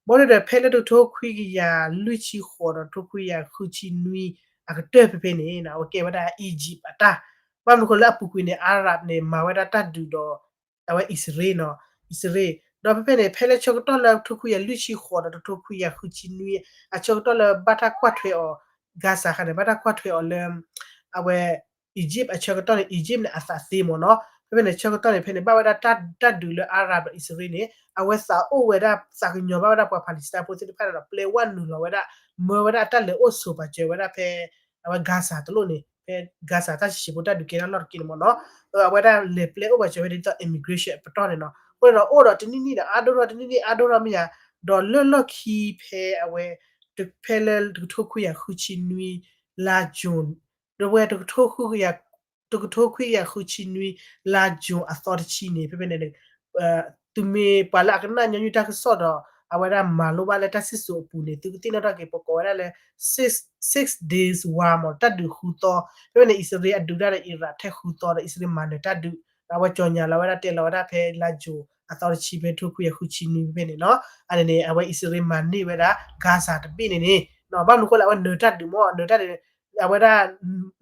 ဘၣ်ဒီး ဖဲလၢတကထိခွံကယၤလွံၢ်ဆံဃိးဒီး တကထိခွံကယၤဃုဆံနွံ အကတၢၢ်ဖဲဖဲန့ၣ်နီၤ အဝဲကဲဝဲဒၣ် Egypt အတၢ် ဘၣ်မနုၤဃိလၢအပူၤကွံာ်န့ၣ် Arab န့ၣ် မၤဝဲဒၣ်တၢ်ဒုးဒီး အဝဲအံၣ်စရ့လးနီၤ အံၣ်စရ့လး ဒီးဖဲဖဲန့ၣ် ဖဲလၢဆၢကတီၢ်လၢတကထိခွံကယၤလွံၢ်ဆံဃိးဒီး တကထိခွံကယၤဃုဆံနွံ အဆၢကတီၢ်လၢဘၣ်တၢ်ကွၢ်ထွဲအီၤ Gaza ခါန့ၣ် ဘၣ်တၢ်ကွၢ်ထွဲအီၤလၢ အဝဲ Egypt အဆၢကတီၢ်န့ၣ် Egypt န့ၣ် အသးသ့မ့ၢ်နီၤ. ဖဲဖဲန့ၣ် ဆၢကတီၢ်န့ၣ် ဖဲန့ၣ် ဘၣ်ဝဲဒၣ်တၢ်ဒုးလၢ Arab ဒီးအံၣ်စရ့လးန့ၣ် အဝဲသးအိၣ်ဝဲဒၣ် သးကညီၤဘၣ်ဝဲဒၣ်ပှၤ Palestine ဖိသ့ၣ်တဖၣ်န့ၣ်ဒီး ပျဲဝဲနုာ်လီၤဝဲဒၣ် မၢဝဲဒၣ်အတၢ်လဲၤအိၣ်ဆိးပာ်စၢၤဝဲဒၣ်ဖဲ အဝဲ Gaza တလိၣ်န့ၣ် ဖဲ Gaza တၢ်ဆံးဆံးဖိတၢ်ဒုးကဲထီၣ်လီၢ်တက့ၢ်န့ၣ်မ့ၢ်နီၤ. အဝဲဒၣ်လဲၤပျဲအိၣ်ပာ်စၢၤဝဲဒ်သိး immigration အပတီၢ်န့ၣ်နီၤ. အဃိန့ၣ်ဒီး အိၣ်ဒီးတနံၣ်နံၣ်ဒီး အါဒိၣ်ထီၣ်တနံၣ်နံၣ် အါဒိၣ်ထီၣ်မ့ၢ်ယါ, ဒီးလၢလီၢ်ခံဖဲအဝဲ ဖဲလၢတကထိခွံကယၤဃုဆံနွံ လါ June ဒီးဝဲ တကထိခွံကယၤဃုဆံနွံ လါ June အသီတဆံန့ၣ် ဖဲဖဲန့ၣ် သုမ့ၢ်ပှၤလၢအကနၣ်ညီနုၢ်တၢ်ကစီၣ်ဒီး အဝဲဒၣ်မၤလိဘၣ်လၢတၢ်စံၣ်စိၤအပူၤန့ၣ် သုကသ့ၣ်နီၣ်ထီၣ်က့ၤ ပကိးဝဲဒၣ်လၢ six, six days war မ့ၢ် တၢ်ဒုးဃုသီ, ဖဲဖဲန့ၣ် အံၣ်စရ့လးအဒုးတၢ်ဒီး Iran ထဲဃုသီဒီး အံၣ်စရ့လးမၤနၢၤတၢ်ဒုး, ဒီးအဝဲကၠီၤညါလီၤဝဲဒၣ် တဲလီၤဝဲဒၣ်ဖဲလါ June အသီတဆံ ဖဲတကထိခွံကယၤဃုဆံနွံဖဲဖဲန့ၣ်နီၤ. အန့ၣ်န့ၣ် အဝဲအံၣ်စရ့လးမၤန့ၢ်ဝဲဒၣ် Gaza တဘ့ၣ်န့ၣ်န့ၣ် ဘၣ်မနုၤအဃိလဲၣ် အဝဲနၢၤတၢ်ဒုးမ့ၢ် နၢၤတၢ်ဒုး အဝဲဒၣ်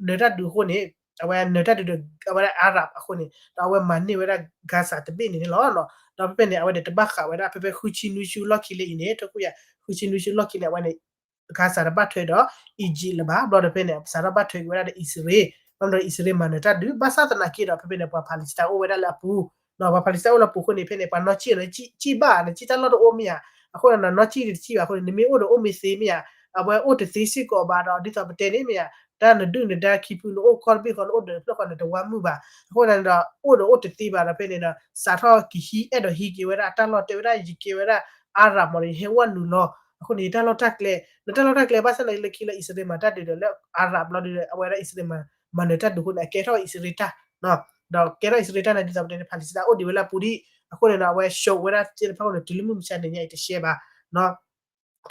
နၢၤတၢ်ဒုးအဃိန့ၣ် အဝဲနၢၤတၢ်ဒုးဒီး အဝဲဒၣ် Arab အဃိန့ၣ် ဒီးအဝဲမၤန့ၢ်ဝဲဒၣ် Gaza တဘ့ၣ်န့ၣ်န့ၣ်လီၤ. ဒီးဖဲဖဲန့ၣ် အဝဲဒၣ်တဘၣ်ဃးဝဲဒၣ် ဖဲဖဲဃုဆံနွံဆူလီၢ်ခံလၢအံၤန့ၣ် တကထိခွံကယၤဃုဆံနွံဆူလီၢ်ခံလၢ အဝဲန့ၣ် Gaza တဘၣ်ထွဲဒီး Egypt လၢၤဘၣ်, ဘျီဒီးဖဲန့ၣ် စးထီၣ်ဘၣ်ထွဲက့ၤဝဲဒၣ်ဒီးအံၣ်စရ့လး, ဘၣ်မနုၤဒီးအံၣ်စရ့လးမၤနၢၤတၢ်ဒုး ဘၣ်ဆၣ်သနာ်က့ဒီး ဖဲဖဲန့ၣ် ပှၤ Palestine အိၣ်ဝဲဒၣ်လၢအပူၤ, ပှၤဖၤလံးစတၢ်အိၣ်လၢအပူၤအဃိန့ၣ် ဖဲန့ၣ် ပှၤနီၢ်ကံၣ်န့ၣ် ကံၣ်ဘၣ် နကံၣ်တၢ်လီၢ်တအိၣ်မ့ၢ်ဧါ, အဃိန့ၣ် နီၢ်ကံၣ်တကံၣ်ဘၣ်အဃိန့ၣ် နမ့ၢ်အိၣ်ဒီးအိၣ်မ့ၢ်သ့မ့ၢ်ဧါ, အဝဲအိၣ်တသ့စ့ၢ်ကီးဘၣ်ဒီး ဒ်သိးပတဲန့ၣ်မ့ၢ်ဧါ, တၢ်နဒုၣ်နဒါခံဖု နအိၣ်ကီၢ်တဘ့ၣ်ဃီ နအိၣ်ဒီးဖျၢၣ်ဃီ နတဝါမုၢ်ဘၣ်, အဃိန့ၣ်ဒီး အိၣ်ဒီးအိၣ်တသ့ဘၣ်ဒီး ဖဲန့ၣ်ဒီး စးထီၣ်ကဟံးအဲၣ်ဒိးဟံးက့ၤဝဲဒၣ်အတၢ်လီၢ် တဲဝဲဒၣ် ယကဲဝဲဒၣ် Arab မ့ၢ်ဒီး ယဟဲဝဲနုာ်လီၤ, အဃိန့ၣ် ယတၢ်လီၢ်တၢ်ကျဲ နတၢ်လီၢ်တၢ်ကျဲ ဘၣ်ဆၣ်သနာ်က့လၢခံလၢအံၣ်စရ့လးမၤတၢ်ဒုးဒီးလၢ Arab ဘျီဒီး အဝဲဒၣ်အံၣ်စရ့လးမၤနၢၤတၢ်ဒုးအဃိန့ၣ် အကဲထီၣ်အံၣ်စရ့လးတၢ် ဒီးကဲထီၣ်အံၣ်စရ့လးတၢ်န့ၣ် ဒ်သိးပတဲန့ၣ် ဖၤလံးစတၢ်အိၣ်ဒံးဝဲလၢအပူၤဒံး, အဃိန့ၣ်ဒီး အဝဲ show ဝဲဒၣ်သ့ၣ်တဖၣ်အဃိန့ၣ် တုၤလၢမုၢ်မဆါတနံၤညါအံၤတရှဲဘၣ်,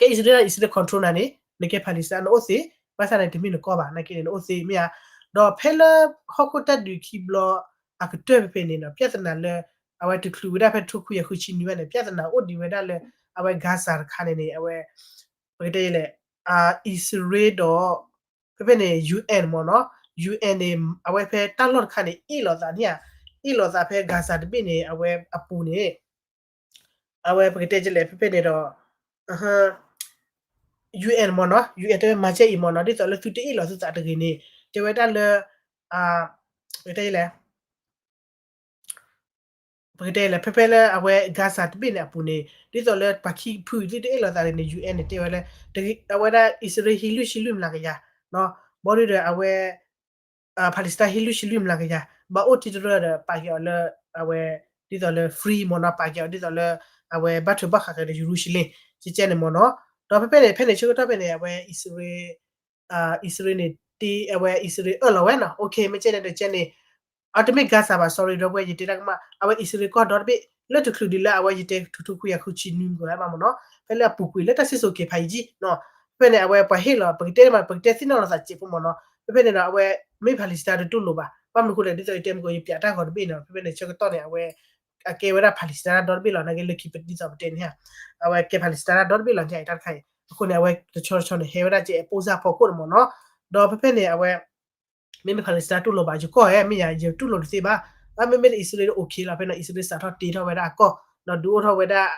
ကဲအံၣ်စရ့လး အံၣ်စရ့လး control နၤန့ၣ် နကဲဖၤလံးစတၢ် နအိၣ်သ့, ဘၣ်ဆၣ်န့ၣ် တမ့ၢ်နကီၢ်ဘၣ် နာ်က့န့ၣ် နအိၣ်သ့မ့ၢ်ဧါ, ဒီးဖဲလၢဟီၣ်ခိၣ်တၢ်ဒုးခံဘျီ အကတၢၢ်ဖဲဖဲန့ၣ်ဒီး ပြဿနာလၢ အဝဲတချုးဝဲဒၣ်ဖဲတကထိခွံကယၤဃုဆံနွံဘၣ်န့ၣ် ပြဿနာအိၣ်ဒံးဝဲဒၣ်လၢ အဝဲ Gaza တခါန့ၣ်န့ၣ် အဝဲ ပကတဲလဲၣ် အံၣ်စရ့လးဒီး ဖဲဖဲန့ၣ် UN မ့ၢ်နီၤ, UN န့ၣ် အဝဲဖဲတၢ်လီၢ်တခါန့ၣ် အ့ၣ်လိာ်သးန့ၣ်ဧါ, အ့ၣ်လိာ်သးဖဲ Gaza တဘ့ၣ်န့ၣ် အဝဲအပူၤန့ၣ် အဝဲပကတဲလဲၣ် ဖဲဖဲန့ၣ်ဒီး UN မ့ၢ်နီၤ, UN တဲဝဲမၤကဲအံၤမ့ၢ်နီၤ, ဒ်သိးလၢသုတအ့ၣ်လိာ်သုသးတဂ့ၤန့ၣ် တဲဝဲဒၣ်လၢ ပကတဲလဲၣ် ပကတဲလဲၣ် ဖဲဖဲလၢအဝဲ Gaza တဘ့ၣ်န့ၣ်အပူၤန့ၣ် ဒ်သိးလၢပှၤခံဖုသုတအ့ၣ်လိာ်သးန့ၣ် UN န့ၣ်တဲဝဲလၢ အဝဲဒၣ်အံၣ်စရ့လးဟံးလွံၢ်ဆံလွံၢ်မျးကယၤ, ဘီဒုဒီးအဝဲ ဖၤလံးစတၢ်ဟံးလွံၢ်ဆံလွံၢ်မျးကယၤ, ဘၣ်အိၣ်တ့ၢ်တရၢဒီး ပာ်က့ၤအီၤလၢ အဝဲ ဒ်သိးလၢ free မ့ၢ်နီၤ, ပာ်က့ၤအီၤဒ်သိးလၢ အဝဲဘၣ်ထွဲဘၣ်ဃးက့ၤဒီး ယရူၤၡလ့ၣ် ကကဲန့ၣ်မ့ၢ်နီၤ, ဒီးဖဲဖဲန့ၣ် ဖဲန့ၣ်ဆၢကတီၢ်ဖဲန့ၣ် အဝဲအံၣ်စရ့လး အံၣ်စရ့လးန့ၣ် တ့ အဝဲအံၣ်စရ့လးအၢၣ်လီၤဝဲနီၤ, OK မ့ၢ်ကဲန့ၣ်ဒီးကဲန့ၣ် အတမ့ၢ် Gaza ဘၣ် sorry ဒီပုၢ်ဝဲၢ် ယတဲတၢ်ကမၣ် အဝဲအံၣ်စရ့လးကီၢ်ဒီတဘ့ၣ် လၢတချုးဒံးလၢအဝဲယတဲ တကထိခွံကယၤဃုဆံနွံမုၢ်ဂီၤမ့ၢ်နီၤ, ဖဲလၢအပူၤကွံာ်လၢတၢ်စံၣ်စိၤက့ၤဖးယံၤ ဖဲဖဲန့ၣ် အဝဲပှၤဟ့ၣ်လီၤ ပကတဲမး ပကတဲသ့ၣ်နီၣ်လီၤသးစဲးဖိမ့ၢ်နီၤ, ဖဲဖဲန့ၣ်ဒီး အဝဲမ့ၢ်ဖၤလံးစတၢ်တတူၢ်လိာ်ဘၣ်, ဘၣ်မနုၤအဃိလဲၣ် ဒ်သိးယတဲမုၢ်ဂီၤ ယပျးတၢ်ဂီၤတဘ့ၣ်နီၤ, ဖဲဖဲန့ၣ် ဆၢကတီၢ်န့ၣ် အဝဲ အကဲဝဲဒၣ်ဖၤလံးစတၢ်တၢ်ဒီတဘ့ၣ်လီၤ, နာ်က့လၢခံပဒ်သိးပတဲန့ၣ် အဝဲကဲဖၤလံးစတၢ်တၢ်ဒီတဘ့ၣ်လီၤန့ၣ် တၢ်တခါအံၤ, အဃိန့ၣ် အဝဲတဆီတဆီန့ၣ် ဟဲဝဲဒၣ်ကဲအပိၢ်စၢ်ဖီခိၣ်န့ၣ်မ့ၢ်နီၤ, ဒီးဖဲဖဲန့ၣ် အဝဲ မ့မ့ၢ်ဖၤလံးစတၢ်တူၢ်လိာ်ဘၣ် ယကီၢ်ဧါ မ့ၢ်ယၤ ယတူၢ်လိာ်တသ့ဘၣ်, အမ့မ့ၢ်လၢအံၣ်စရ့လး OK လီၤ, ဖဲန့ၣ် အံၣ်စရ့လးစးထီၣ်တ့ထီၣ်ဝဲဒၣ်အကီၢ်, ဒီးဒုးအိၣ်ထီၣ်ဝဲဒၣ်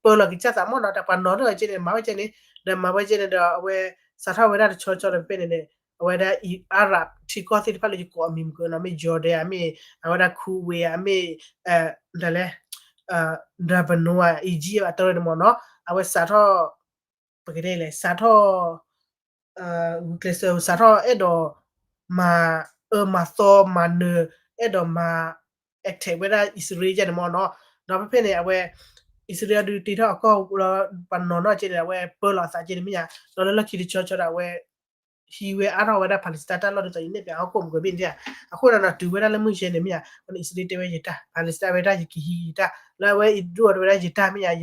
ပၢလီၤကစၢ်သးမ့ၢ်နီၤ, တၢ်ပှၤနီၤထီၣ်ဝဲကဲန့ၣ် မၤဝဲကဲန့ၣ်, ဒီးမၤဝဲကဲန့ၣ်ဒီး အဝဲ စးထီၣ်ဝဲဒၣ်တဆီဆီဒီးဖဲန့ၣ်န့ၣ်, အဝဲဒၣ် Arab ထံကီၢ်သ့ၣ်တဖၣ်လၢယကိးအမံၤမုၢ်ကနီၤ မ့ၢ် Jordan ဧါ မ့ၢ် အဝဲဒၣ် Kuwait ဧါ မ့ၢ် ဒ်လဲၣ် Lebanon ဧါ Egypt အတရၢန့ၣ်မ့ၢ်နီၤ, အဝဲစးထီၣ် ပကတဲလဲၣ် စးထီၣ် ဂုာ်ကျဲးစၢး စးထီၣ်အဲၣ်ဒိး မၤအၢမၤသီမၤနၢၤ အဲၣ်ဒိးမၤ attack ဝဲဒၣ်အံၣ်စရ့လးကဲန့ၣ်မ့ၢ်နီၤ, ဒီးဖဲဖဲန့ၣ် အဝဲ အံၣ်စရ့လးဒုးတ့ထီၣ်အကီၢ်လီၤ, ပှၤနီၤနီၤကဲန့ၣ် အဝဲပၢလီၤအသးကဲန့ၣ်မ့ၢ်ဧါ, ဒီးလၢလီၢ်ခံတဆီဆီဒီး အဝဲ ဟံးဝဲအါထီၣ်ဝဲဒၣ် Palestine တၢ်လီၢ်ဒ်သိးယနဲၣ်ပၠးဟီၣ်ခိၣ်မုၢ်ကဘ့ၣ်န့ၣ်ဧါ, အဃိဒီးနီၤ တုၤဝဲဒၣ်လၢမုၢ်ယဲၢ်န့ၣ်မ့ၢ်ဧါ, အဃိန့ၣ် အံၣ်စရ့လးတဲဝဲယတၢ်, Palestine ဝဲဒၣ်ယကဟံးယတၢ်, လၢအဝဲအံၣ်စရ့လးတဲဝဲဒၣ်ယတၢ်မ့ၢ်ဧါ,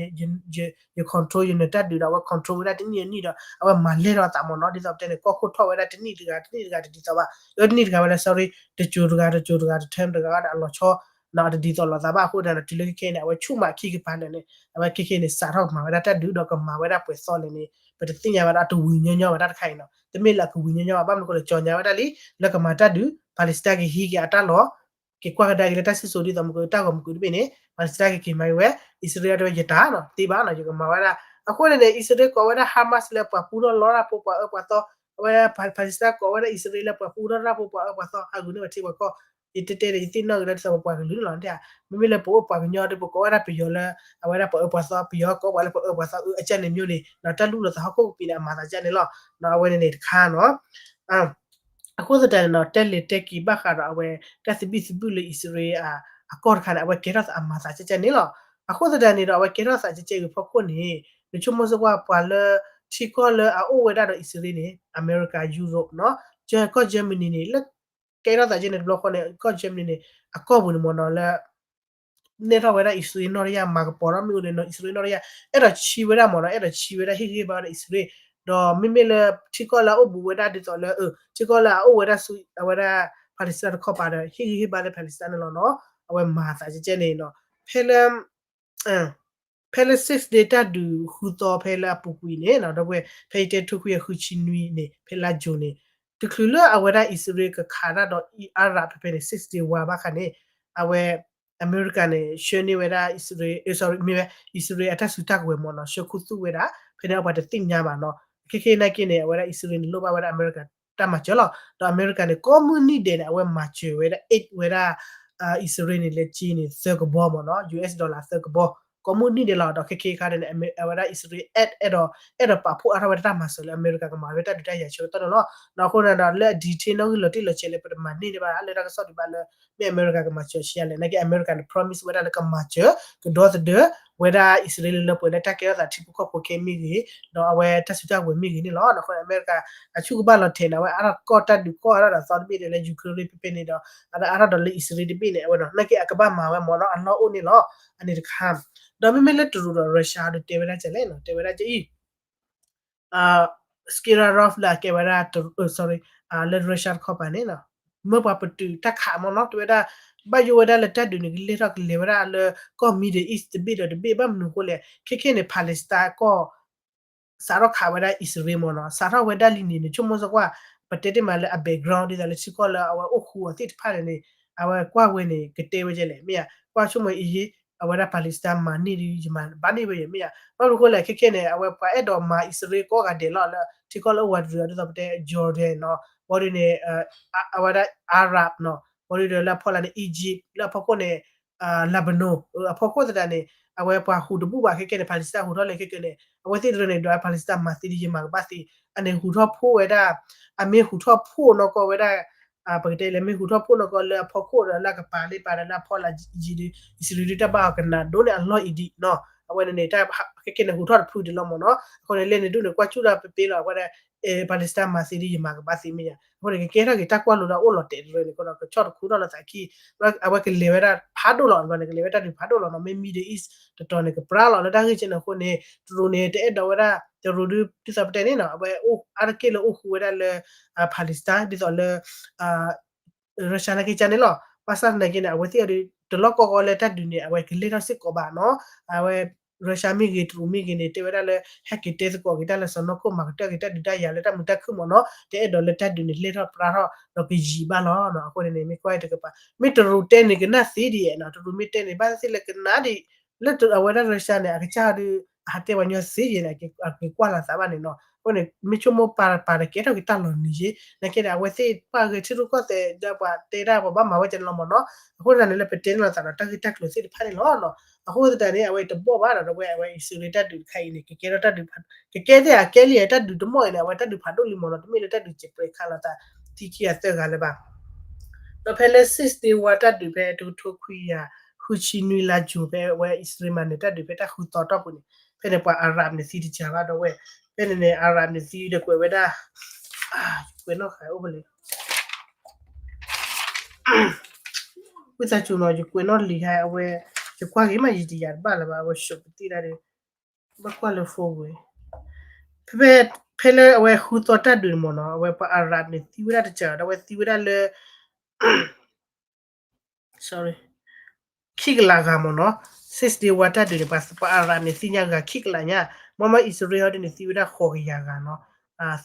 ယ control ယနၢၤတၢ်ဒုးဒီး အဝဲ control ဝဲဒၣ်တနံၣ်တနံၣ်ဒီး အဝဲမၤလဲၢ်ထီၣ်အသးမ့ၢ်နီၤ, ဒ်သိးပတဲန့ၣ် ကီၢ်ခိၣ်ထီၣ်ဝဲဒၣ်တနံၣ်တဂၤ တနံၣ်တဂၤတဒ်သိးဘၣ်, လၢတနံၣ်တဂၤဝဲလၢ sorry တစိၤတဂၤ တစိၤတဂၤ တ term တဂၤဒီးအလီၤဆီ နီၤ အတဒ်သိးလိာ်သးဘၣ်အဃိဒီး တုၤလၢခဲခဲအံၤန့ၣ် အဝဲဆူၣ်မးခံကပၤလၢာ်န့ၣ် အဝဲခဲခဲအံၤန့ၣ် စးထီၣ်ကမၤဝဲဒၣ်တၢ်ဒုးဒီးကမၤဝဲဒၣ်ပှဲၤသီလဲၣ်န့ၣ် ပတသ့ၣ်ညါဘၣ်ဒီး အတဝံၤညီညီဘၣ်တၢ်တခါအံၤနီၤ, တမ့ၢ်လၢအကဝံၤညီညီဘၣ် ဘၣ်မနုၤအဃိလဲၣ် ကၠီညါဝဲဒၣ်လံ လၢကမၤတၢ်ဒုး Palestine ကဟံးက့ၤအတၢ်လီၢ် က့ၤကွၢ်ကဒါက့ၤလၢတၢ်စံၣ်စိၤဒ်သိးမ့ၢ်ကတၢ်ဂီၤမ့ၢ်ကွံာ်တဘ့ၣ်န့ၣ် Palestine ကက့ၤမၤက့ၤဝဲ အံၣ်စရ့လးတဲဝဲယတၢ်နီၤ သ့ဘၣ်နီၤ ယကမၤဝဲဒၣ် အဃိန့ၣ်န့ၣ် အံၣ်စရ့လးကိးဝဲဒၣ် Hamas လၢပှၤပူထီၣ်လီတၢ်ဖိ ပှၤအၢပှၤသီ အဝဲဒၣ် Palestine ကိးဝဲဒၣ်အံၣ်စရ့လးလၢပှၤကူၣ်ထီၣ်တၢ်ဖိ ပှၤအၢပှၤသီ ဟးဂူာ်န့ၢ်ပှၤထံပှၤကီၢ်, ယတဲတဲဒီး ယသ့ၣ်နီၣ်က့ၤလၢဒ်သိးပပှၤကလုာ်န့ၣ်လီၤ. မ့မ့ၢ်လၢပအိၣ်ပှၤကညီဒီး ပကိးဝဲဒၣ်ပယီၤလၢ အဝဲဒၣ်ပှၤအၢပှၤသီ ပယီၤကိးပှၤလၢပှၤအၢပှၤသီ အကၢန့ၣ်မ့ၢ်န့ၣ် တၢ်လူၢ်လီၤသးဟီၣ်ခိၣ်ကပံာ်န့ၣ် အမၤသးကၢန့ၣ်လီၤ. အဝဲန့ၣ်န့ၣ်တခါနီၤ အဃိသတးန့ၣ်နီၤ တဲလဲၤတဲက့ၤဘၣ်ဃးဒီးအဝဲ တၢ်သဘံၣ်သဘုၣ်လၢအံၣ်စရ့လးအကီၢ်တခါန့ၣ် အဝဲကဲထီၣ်သးအမၤသးကဲကဲန့ၣ်လီၤ. အဃိသတးန့ၣ်ဒီး အဝဲကဲထီၣ်သးကဲကဲဂ့ၤဖီခိၣ်န့ၣ် နဆိကမိၣ်စ့ၢ်ကီးပှၤလၢ ထံကီၢ်လၢအအိၣ်ဝဲဒၣ်ဒီးအံၣ်စရ့လးန့ၣ် အမဲရကၤ Europe နီၤ ကီၢ် Germany န့ၣ် လၢကဲထီၣ်သးကဲန့ၣ်တဘျီဃီန့ၣ် ကီၢ် Germany န့ၣ် အကီၢ်ပူၤန့ၣ်မ့ၢ်နီၤလၢ နဲၣ်ထီၣ်ဝဲဒၣ်အံၣ်စရ့လးနီၣ်တယၢ် မၤကပီၤထီၣ်မ့ၣ်အူလၢနီၤ အံၣ်စရ့လးနီၣ်တယၢ် အဲၣ်ဒိးဆံးဝဲဒၣ်မ့ၢ်နီၤ အဲၣ်ဒိးဆံးဝဲဒၣ်ဟ့ၣ်ဂံၢ်ဟ့ၣ်ဘါဝဲဒၣ်အံၣ်စရ့လး ဒီးမ့မ့ၢ်လၢထံကီၢ်လၢအအိၣ်ဘူးဝဲဒၣ်ဒ်သိးလၢ ထံကီၢ်လၢအအိၣ်ဝဲဒၣ်ဆူ အဝဲဒၣ် Palestine တခီပၤဒီး ဟ့ၣ်ဂံၢ်ဟ့ၣ်ဘါလၢ Palestine န့ၣ်လီၤနီၤ အဝဲမၤသးကဲကဲန့ၣ်နီၤ ဖဲလၢ ဖဲလၢ Six Day တၢ်ဒုးဃုသီဖဲလၢအပူၤကွံာ်န့ၣ်နီၤ ဒီပုၢ်ဝဲၢ် ဖဲယတဲထိခွံယၤဃုဆံနွံန့ၣ် ဖဲလါယူၤန့ၣ် တချုးလၢအဝဲဒၣ်အံၣ်စရ့လးကခးတၢ်ဒီး Arab ဖဲဖဲန့ၣ် Six Day War ဘၣ်ဃးန့ၣ် အဝဲ အမဲရကၤန့ၣ် ဆှၢန့ၢ်ဝဲဒၣ်အံၣ်စရ့လး sorry မ့ၢ်ဝဲ အံၣ်စရ့လးအတၢ်စုတၢ်ကဝဲၤမ့ၢ်နီၤ ဆှၢခူသူၣ်ဝဲဒၣ် ဖဲန့ၣ်အပှၤတသ့ၣ်ညါဘၣ်နီၤ ခဲခဲနာ်က့န့ၣ် အဝဲဒၣ်အံၣ်စရ့လးန့ၣ် လိၣ်ဘၣ်ဝဲဒၣ်အမဲရကၤတၢ်မၤစၢၤလီၤ ဒီးအမဲရကၤန့ၣ် ကိးမုၢ်နံၤဒဲးန့ၣ် အဝဲမၤစၢၤဝဲဒၣ် aid ဝဲဒၣ် အံၣ်စရ့လးန့ၣ် လၢကၠ့န့ၣ် သၢကဘီမ့ၢ်နီၤ US dollar သၢကဘီ ကိးမုၢ်နံၤဒဲးလီၤ ဒီးခဲခဲခါန့ၣ် အဝဲဒၣ်အံၣ်စရ့လး aid အဲၣ်ဒိး အဲၣ်ဒိးပာ်ဖှိၣ်အါထီၣ်ဝဲဒၣ်တၢ်မၤစၢၤလၢအမဲရကၤကမၤဝဲ တၢ်ဒုးတၢ်ယၤဆၢကတီၢ်န့ၣ်လီၤ ဒီးအဃိန့ၣ်ဒီးလၢအ detail နီၣ်ဂံၢ်လီၤတံၢ်လီၤဆဲးလၢပတမၤန့ၢ်ဒံးဘၣ် လၢတၢ်ကစီၣ်ဒံးဘၣ်လၢ မ့ၢ်အမဲရကၤကမၤစၢၤဆံးယၤလဲၣ် နာ်က့အမဲရကၤန့ၣ် promise ဝဲဒၣ်လၢကမၤစၢၤ ကဒီသဒၢ ဝဲဒၣ်အံၣ်စရ့လးလၢပှဲၤလၢတၢ်ကဲထီၣ်သးထံဖိကီၢ်ဖိခဲမ့ၢ်ဂ့ၤ ဒီးအဝဲတၢ်စုတၢ်ကဝဲၤမ့ၢ်ဂ့ၤန့ၣ်လီၤ ဒီးအဃိန့ၣ် အမဲရကၤ အဆူၣ်ကဘၣ်လီၤထဲးန့ၣ် အဝဲအါထီၣ်ကီၢ်တၢ်ဒုးကီၢ်အါထီၣ်ဒီးသီတဘ့ၣ်ဒီးလၢ Ukraine ဖဲဖဲန့ၣ်ဒီး အဝဲအါထီၣ်ဒီးလၢအံၣ်စရ့လးတဘ့ၣ်န့ၣ် အဝဲနီၤ နာ်က့အကဘၣ်မၤဝဲမ့ၢ်နီၤ အလီၢ်အိၣ်န့ၣ်လီၤ အန့ၣ်တခါ ဒီးမ့မ့ၢ်လၢတရူးဒီး Russia ဒီးတဲဝဲဒၣ်ကလဲၣ်နီၤ တဲဝဲဒၣ်ကအံၤ Skirarov လၢအကဲဝဲဒၣ် sorry လၢ Russia တခီပၤန့ၣ်နီၤ မၢပှၤပတုာ်တၢ်ခးမ့ၢ်နီၤ တဲဝဲဒၣ် ဘၣ်ယိၣ်ဝဲဒၣ်လၢတၢ်ဒုးန့ၣ် ကလဲၤထီၣ်ကလဲၤဝဲဒၣ်လၢကီၢ် Middle East တဘ့ၣ်ဒီးတဘ့ၣ် ဘၣ်မနုၤအဃိလဲၣ် ခဲခဲန့ၣ် Palestine ကီၢ် စးထီၣ်ခးဝဲဒၣ်အံၣ်စရ့လးမ့ၢ်နီၤ စးထီၣ်ဝဲဒၣ်လံန့ၣ် နဆိကမိၣ်စ့ၢ်ကီး ပတဲတ့ၢ်မးလၢအ background ဒ်သိးလၢထံကီၢ်လၢအဝဲအိၣ်ဃူအီၤသ့ၣ်တဖၣ်န့ၣ်န့ၣ် အဝဲကွၢ်ဝဲန့ၣ် ကတဲဝဲကလဲၣ် မ့ၢ်ဧါ ကွၢ်ဆိကမိၣ်အံၤ အဝဲဒၣ် Palestine မၤန့ၢ်ဒီး ယမၤဘၣ်န့ၢ်ဝဲယဲၢ် မ့ၢ်ဧါ ဘၣ်မနုၤအဃိလဲၣ် ခဲခဲန့ၣ် အဝဲပှၤအဲၣ်ဒိးမၤအံၣ်စရ့လးကိးဂၤဒဲးလီၤ လၢထံကီၢ်လၢအိၣ်ဝးတရံးအီၤ ဒ်သိးပတဲ Jordan နီၤ ဘၣ်ဒီးန့ၣ် အဝဲဒၣ် Arab နီၤ ဘၣ်ဒီးလၢအဖီလာ်န့ၣ် Egypt လၢအဖီခိၣ်န့ၣ် Lebanon အဖီခိၣ်သတးန့ၣ် အဝဲပှၤဟူးတဘူၣ်ဘၣ်ခဲခဲန့ၣ် Palestine ဟူးထီၣ်လဲၤခဲခဲန့ၣ် အဝဲသ့ၣ်တရၢန့ၣ် ဒီး Palestine မၤသ့ဒ်ယမၤကဘၣ်သ့ အန့ၣ်ဟူးထီၣ်ဖှိၣ်ဝဲဒၣ် အမ့ၢ်ဟူးထီၣ်ဖှိၣ်နီၢ်ကီၢ်ဝဲဒၣ် ပကတဲလၢမ့ၢ်ဟူးထီၣ်ဖှိၣ်နီၢ်ကီၢ်လၢအဖီခိၣ်ဒီးလၢအကပၤလ့ပာ်ဒီးလၢအဖီလာ်ယံာ်ဒီး အံၣ်စရ့လးဒုးတၢ်ဘၣ်အီၤကနၣ်ဒိၣ်န့ၣ်အလီၢ်အံၤဒံးနီၤ အဝဲန့ၣ်န့ၣ် တၢ်ခဲခဲန့ၣ်ဟူးထီၣ်တဖုဒံးလီၤမ့ၢ်နီၤ အဃိန့ၣ် လဲၤန့ၣ်ဒိၣ်န့ၣ် ကွၢ်ကၠူၣ်ဒီးပပ့လီၤ အဝဲဒၣ် Palestine မၤသ့ဒ်ယမၤကဘၣ်သ့မ့ၢ်ယါ အဃိန့ၣ် ကကဲထီၣ်က့ၤတၢ်ကွၢ်လိဒီးအိၣ်လီၤတဲာ်တရၢန့ၣ် ကဆီၣ်တခူထီၣ်လီၤသးခံ အဝဲကလဲၤဝဲဒၣ်ဖးဒိၣ်လီၤ အဝဲန့ၣ် ကလဲၤဝဲတၢ်ဒုးဖးဒိၣ်လီၤနီၤ မ့ၢ် Middle East တတီၤန့ၣ် ကပြၢလီၤလၢတၢ်ဂ့ၢ်ကဲန့ၣ်အဃိန့ၣ် တရူးန့ၣ် တအဲၣ်ဒိးဝဲဒၣ် တရူးဒုး ဒ်သိးပတဲန့ၣ်နီၤ အဝဲအိၣ်အါတက့ၢ်လၢအိၣ်ဃူဝဲဒၣ်လၢ Palestine ဒ်သိးလၢ Russia နာ်က့ကန့ၣ်လီၤ ဘၣ်ဆၣ်သနာ်က့န့ၣ် အဝဲသ့ၣ်အီၤဒုး တလီၢ်ကီကီလၢတၢ်ဒုးန့ၣ် အဝဲကလဲၤထီၣ်စ့ၢ်ကီးဘၣ်နီၤ အဝဲ Russia မ့ၢ်ဂ့ၤ တရူးမ့ၢ်ဂ့ၤန့ၣ် တဲဝဲဒၣ်လၢ ဟဲက့ၤတဲသကိးက့ၤတၢ်လၢစီၤနီၢ်ခိၣ် မၤကတၢၢ်က့ၤတၢ်ဒုးတၢ်ယၤလၢတၢ်မုာ်တၢ်ခုၣ်မ့ၢ်နီၤ တအဲၣ်ဒိးလၢတၢ်ဒုးန့ၣ် လဲၤထီၣ်ပြၢထီၣ်ဒီးကယံာ်ဘၣ်လီၤနီၤ အဃိန့ၣ်န့ၣ် မ့ၢ်ကွၢ်တကပၤ မ့ၢ်တရူးတဲန့ၣ် ကနၣ်သ့ဒ်ယဲၢ်နီၤ တရူးမ့ၢ်တဲန့ၣ် ဘၣ်သ့ၣ်လၢကနၣ်ဒ် လၢအဝဲဒၣ် Russia န့ၣ် အကစၢ်ဒုး အဟးတဲပှၤညီသ့ယဲၢ်န့ၣ် အက့ၤကွၢ်လီၤသးဘၣ်န့ၣ်နီၤ အဃိန့ၣ် မ့ၢ်ဆိကမိၣ်ပာ်ပာ်တကဲထီၣ်က့ၤတၢ်လီၤနံၤယ့ၢ် နာ်က့ဒီး အဝဲသ့ၣ်ပှၤဂဲၤထံရူၢ်ကီၢ်သဲး ဒီးပှၤတဲဒၣ်ပှၤဘၣ်မၤဝဲကန့ၣ်လီၤမ့ၢ်နီၤ အဃိသတးန့ၣ် လၢပတဲန့ၣ်လီၤသးဒီးတၢ်ဂ့ၢ်တၢ်ကျိၤသ့ၣ်တဖၣ်န့ၣ်လီၤနီၤ အဃိသတးန့ၣ် အဝဲတဘီၣ်ဘၣ်ဒီး အဝဲ အဝဲအံၣ်စရ့လးတၢ်ဒုးတခါအံၤန့ၣ် ကကဲထီၣ်တၢ်ဒုး ကကဲသ့ၣ်အကဲလံတၢ်ဒုးတမီၢ်အံၤန့ၣ် အဝဲတၢ်ဒုးဖးဒိၣ်လံမ့ၢ်နီၤ တမ့ၢ်လၢတၢ်ဒုးစဲးပြဲးခးလိာ်သး သံခံဂၤသၢဂၤလၢၤဘၣ် ဒီးဖဲလၢ Six Day War တၢ်ဒုးဖဲတကထိခွံကယၤဃုဆံနွံလါယူၤ ဖဲအဝဲအံၣ်စရ့လးမၤန့ၢ်တၢ်ဒုး ဖဲတၢ်ဃုသီတီၢ်ပူၤန့ၣ် ဖဲန့ၣ်ပှၤ Arab န့ၣ်သံတစှၤဘၣ်ဒီးဝဲ ဖဲန့ၣ်န့ၣ် Arab န့ၣ်သံဒီးကွဲးဝဲဒၣ် ယကွဲးနီၣ်ဃာ်အိၣ်ဖဲလဲၣ် ဝံသးစူၤနီၤ ယကွဲးနီၣ်လံာ်ဟဲအဝဲ ယကွၢ်က့ၤမးယတယာ်တဘၣ်လၢၤဘၣ် အဝဲ show ပတ့ၢ်ဒၣ်ဒီး ဘၣ်ကွၢ်လၢ phone ဝဲ ဖဲ ဖဲလၢအဝဲဃုသီတၢ်ဒုးန့ၣ်မ့ၢ်နီၤ အဝဲပှၤ Arab န့ၣ်သံဝဲဒၣ်တစှၤဒီး အဝဲသံဝဲဒၣ်လၢ sorry ခံကလးဂၤမ့ၢ်နီၤ Six Day War တၢ်ဒုးန့ၣ် ပှၤ Arab န့ၣ်သံညါဂၤခံကလးညါ မ့မ့ၢ်အံၣ်စရ့လးဟီဒ်န့ၣ် သံဝဲဒၣ်ဃိးကယၤဂၤနီၤ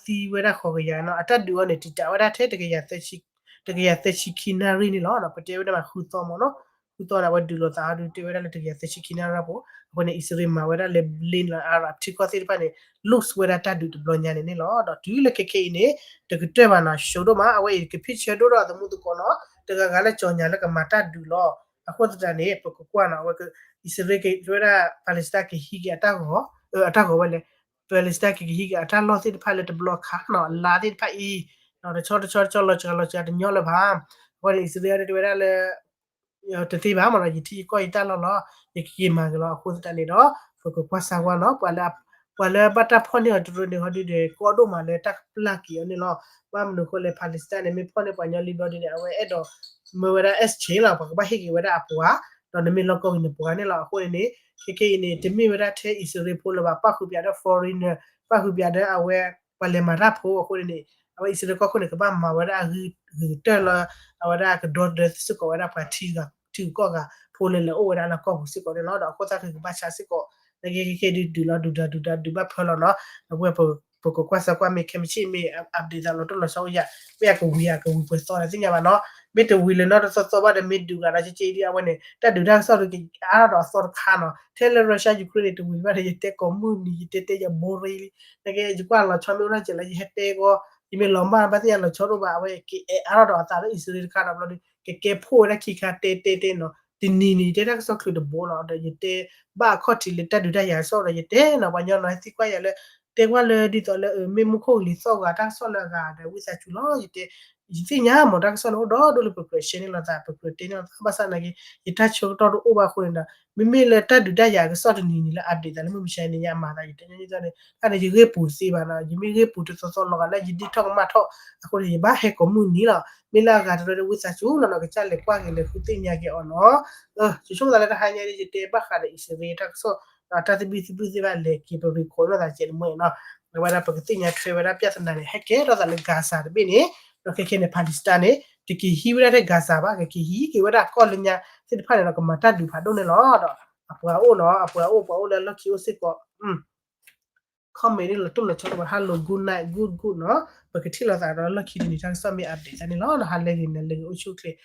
သံဝဲဒၣ်ဃိးကယၤနီၤ အတၢ်ဒုးအီၤန့ၣ် တံာ်တာ်ဝဲဒၣ်ထဲ တကယၤသၢဆံခံနၣ်ရံၣ်န့ၣ်လီၤ ပတဲဝဲဒၣ်မးဃုသီမ့ၢ်နီၤ ဃုသီန့ၣ် အဝဲဒုးလိာ်သးဟီဒုး တဲဝဲဒၣ်လၢတကယၤသၢဆံခံန့ၣ်ရၢပူၤ အဃိန့ၣ် အံၣ်စရ့လးမၤဝဲဒၣ်လၢ blind လီၤ Arab ထံကီၢ်သ့ၣ်တဖၣ်န့ၣ် lose ဝဲဒၣ်တၢ်ဒုးတဘျီညါန့ၣ်န့ၣ်လီၤ. ဒီးတုၤလၢခဲခဲအံၤန့ၣ် တကတၢၢ်ဘၣ်နီၤ ရှုံးဒိၣ်မး အဝဲအံၤကဖံးဆၢဒိၣ်ဒီးသမူသကိးနီၤ တဂၤဂၤလၢကၠီၤညါလၢကမၤတၢ်ဒုးလီၤ. အဃိသတးန့ၣ် ပကကွၢ်နီၤ အဝဲ အံၣ်စရ့လးက့ၤဝဲဒၣ် Palestine ကဟံးက့ၤအတၢ်ဂီၤ အတၢ်ဂီၤဝဲလဲၣ် Palestine ကဟံးက့ၤအတၢ်လီၢ်သ့ၣ်တဖၣ်လၢတဘျီခါနီၤ အလါသ့ၣ်တဖၣ်အံၤ တဆီတဆီတဆီလီၤစှၤလီၤစှၤတညီလၢၤဘၣ်. အဃိန့ၣ် အံၣ်စရ့လးတဲဝဲဒၣ်လၢ တသ့ဘၣ်မ့ၢ်နီၤ ယထံယကီၢ်ယတၢ်လီၢ်လီၤ ယကက့ၤမၤက့ၤလီၤ. အဃိသတးန့ၣ်ဒီး ပကကွၢ်စၢ်ကွၢ်နီၤ ပှၤလၢ ပှၤလၢဘၣ်တၢ်ဖီၣ်န့ၢ်အီၤတရၢန့ၣ် ဟီဒုးဒီး ကီဒိၣ်မးလၢတၢ်ကပျၢ်က့ၤအီၤန့ၣ်လီၤ. ဘၣ်မနုၤအဃိလဲၣ် Palestine န့ၣ် မ့ၢ်ဖီၣ်န့ၢ်ပှၤညီလံဘျီဒ်န့ၣ် အဝဲအဲၣ်ဒိး မၢဝဲဒၣ် exchange လီၤ ပှၤကဘၣ်ဟ့ၣ်က့ၤဝဲဒၣ်အပှၤ ဒီးနမ့ၢ်လီၢ်ကီၢ်ဂ့ၤနပှၤန့ၣ်လီၤ. အဃိန့ၣ်န့ၣ် ခဲခဲအံၤန့ၣ် တမ့ၢ်ဝဲဒၣ်ထဲအံၣ်စရ့လးဖိလၢၤဘၣ် ပၣ်ဃုာ်ပၠးဒီး foreigner ပၣ်ဃုာ်ပၠးဒီးအဝဲ ပှၤလဲၤမၤတၢ်ဖိအဃိန့ၣ်န့ၣ် အဝဲအံၣ်စရ့လးကီၢ်ခိၣ်န့ၣ် ကဘၣ်မၤဝဲဒၣ်အဂ့ၤကတၢၢ်လၢ အဝဲဒၣ်ကဒီသဒၢစ့ၢ်ကီးဝဲဒၣ်ပှၤထံဂုၤကီၢ်ဂၤဖိလၢလဲၤအိၣ်ဝဲဒၣ်လၢကီၢ်ပူၤစ့ၢ်ကီးန့ၣ်လီၤ. ဒီးအဃိသတးကဘၣ်ဆါစ့ၢ်ကီး နကဲကဲကဲဒုးဒုးလီၤ ဒုးဒုးဒုးဒုးဘၣ်ဖၢလီၤနီၤ. အဝဲပကကွၢ်စၢ်ကွၢ်မ့ၢ်ခဲမုၢ်ဆ့ၣ်မ့ၢ် update သးလီၤတိၢ်လီၤဆီအိၣ်ယၤ မ့ၢ်အကဝံၤအကဝံၤပှဲၤသီဒီးသ့ၣ်ညါဘၣ်နီၤ. မ့ၢ်တဝံၤလၢၤနီတသီသီဘၣ်ဒီးမ့ၢ်ဒုးဂၤဒီးကက့ဒ်အဝဲန့ၣ် တၢ်ဒုးတၢ်ကစီၣ်ဒုးကအါထီၣ်ဒီးအသီတခါနီၤ. ထဲလၢ Russia Ukraine န့ၣ် တဝံၤဘၣ်ဒီး ယတဲကိးမုၢ်နံၤ ယတဲတဲယဘိရ့လံ. နကဲယကွၢ်လီၤဆီမ့ၢ်အိၣ်ထီၣ်ကဲးလၢယဟဲတဲဂီၢ် ယမ့ၢ်လီၤမၢ်ဘၣ်သ့ၣ်ညါလီၤဆီဒိၣ်ဘၣ် အဝဲကအဲၣ်အါထီၣ်ဒီးအသးလၢအံၣ်စရ့လးတခါဒီးဘျီဒီး ကကဲဖှိၣ်ဝဲဒၣ်ခံခါတဲတဲတဲနီၤ. တနံၤန့ၣ် ယတဲတၢ်ကစီၣ်ချုးတဘိလီၤဒီး ယတဲဘၣ်အခီၣ်ထံးလၢတၢ်ဒုးတၢ်ယၤကစီၣ်ဒီး ယတဲနီၤ ပှၤညီနီၤဟဲသံကွၢ်ယၤလၢ တဲကွၢ်လၢဒ်သိးလၢ မ့ၢ်မူခိၣ်ကလံၤသီၣ်ဂၤတၢ်ကစီၣ်လၢအဂၤဒီးဝံသးစူၤလီၤ. ယတဲ ယသ့ၣ်ညါမ့ၢ်တၢ်ကစီၣ်န့ၣ်အိၣ်ဒီဒိၣ်လၢပကြၢး share န့ၢ်လိာ်သး ပကြၢးတဲန့ၢ်လိာ်သး ဘၣ်ဆၣ်နာ်က့ ယတၢ်ဆၢကတီၢ်တအိၣ်ဘၣ်အဃိန့ၣ်ဒီး မ့မ့ၢ်လၢတၢ်ဒုးတၢ်ယၤကစီၣ်တနံၤန့ၣ်လၢ update သးလၢမုၢ်မဆါန့ၣ် ယမၤသး ယတဲန့ၣ် တၢ်န့ၣ် ယဂ့ၢ်ပူၤတသ့ဘၣ်နီၤ. ယမ့ၢ်ဂ့ၢ်ပူၤတသီသီလီၤဂာ်လၢယဒ့ထီၣ်ကမၣ်ထီၣ် အဃိန့ၣ် ယဘၣ်ဟဲကိးမုၢ်နံၤလီၤ. မ့ၢ်လၢအဂၤတရၢဒီးဝံသးစူၤနီၤနီၤ ကစၢ်လဲၤကွၢ်က့ၤလဲၤဃုသ့ၣ်ညါက့ၤအီၤနီၤ. ဆိကမိၣ်သးလၢတဟါညါဒီး ယတဲဘၣ်ဃးဒီးအံၣ်စရ့လးတၢ်ကစီၣ် တၢ်သဘံၣ်သဘုၣ်သ့ၣ်တဖၣ်လဲၤက့ၤ ပ record လိာ်သးကဲးတမံၤနီၤ. အဝဲဒၣ်ပကသ့ၣ်ညါထွဲဝဲဒၣ် ပြဿနာ န့ၣ် ဟဲကဲထီၣ်သးလၢ Gaza တဘ့ၣ်န့ၣ် ဒီးခဲခဲန့ၣ် Palestine န့ၣ် တက့ၤဟံးဝဲဒၣ်ထဲ Gaza ဘၣ် ကက့ၤဟံးက့ၤဝဲဒၣ်ကီၢ်လၢညါသ့ၣ်တဖၣ်န့ၣ်ဒီး ကမၤတၢ်ဒုးဖးဒိၣ်န့ၣ်လီၤ. ဒီးအပှၤအိၣ်နီၤ အပှၤအိၣ် ပှၤအိၣ်လၢအလီၢ်ခံအိၣ်စ့ၢ်ကီး comment န့ၣ်လီၤတိၢ်လီၤဆီလီၤ hello good night good good နီၤ. ပကထံၣ်လိာ်သးဒီးလီၢ်ခံတနံၤတၢ်ကစီၣ်မ့ၢ် update သးန့ၣ်လီၤ. ဟါလၢဂ့ၤ နၤလၢဂ့ၤ အိၣ်ဆူၣ်အိၣ်ချ့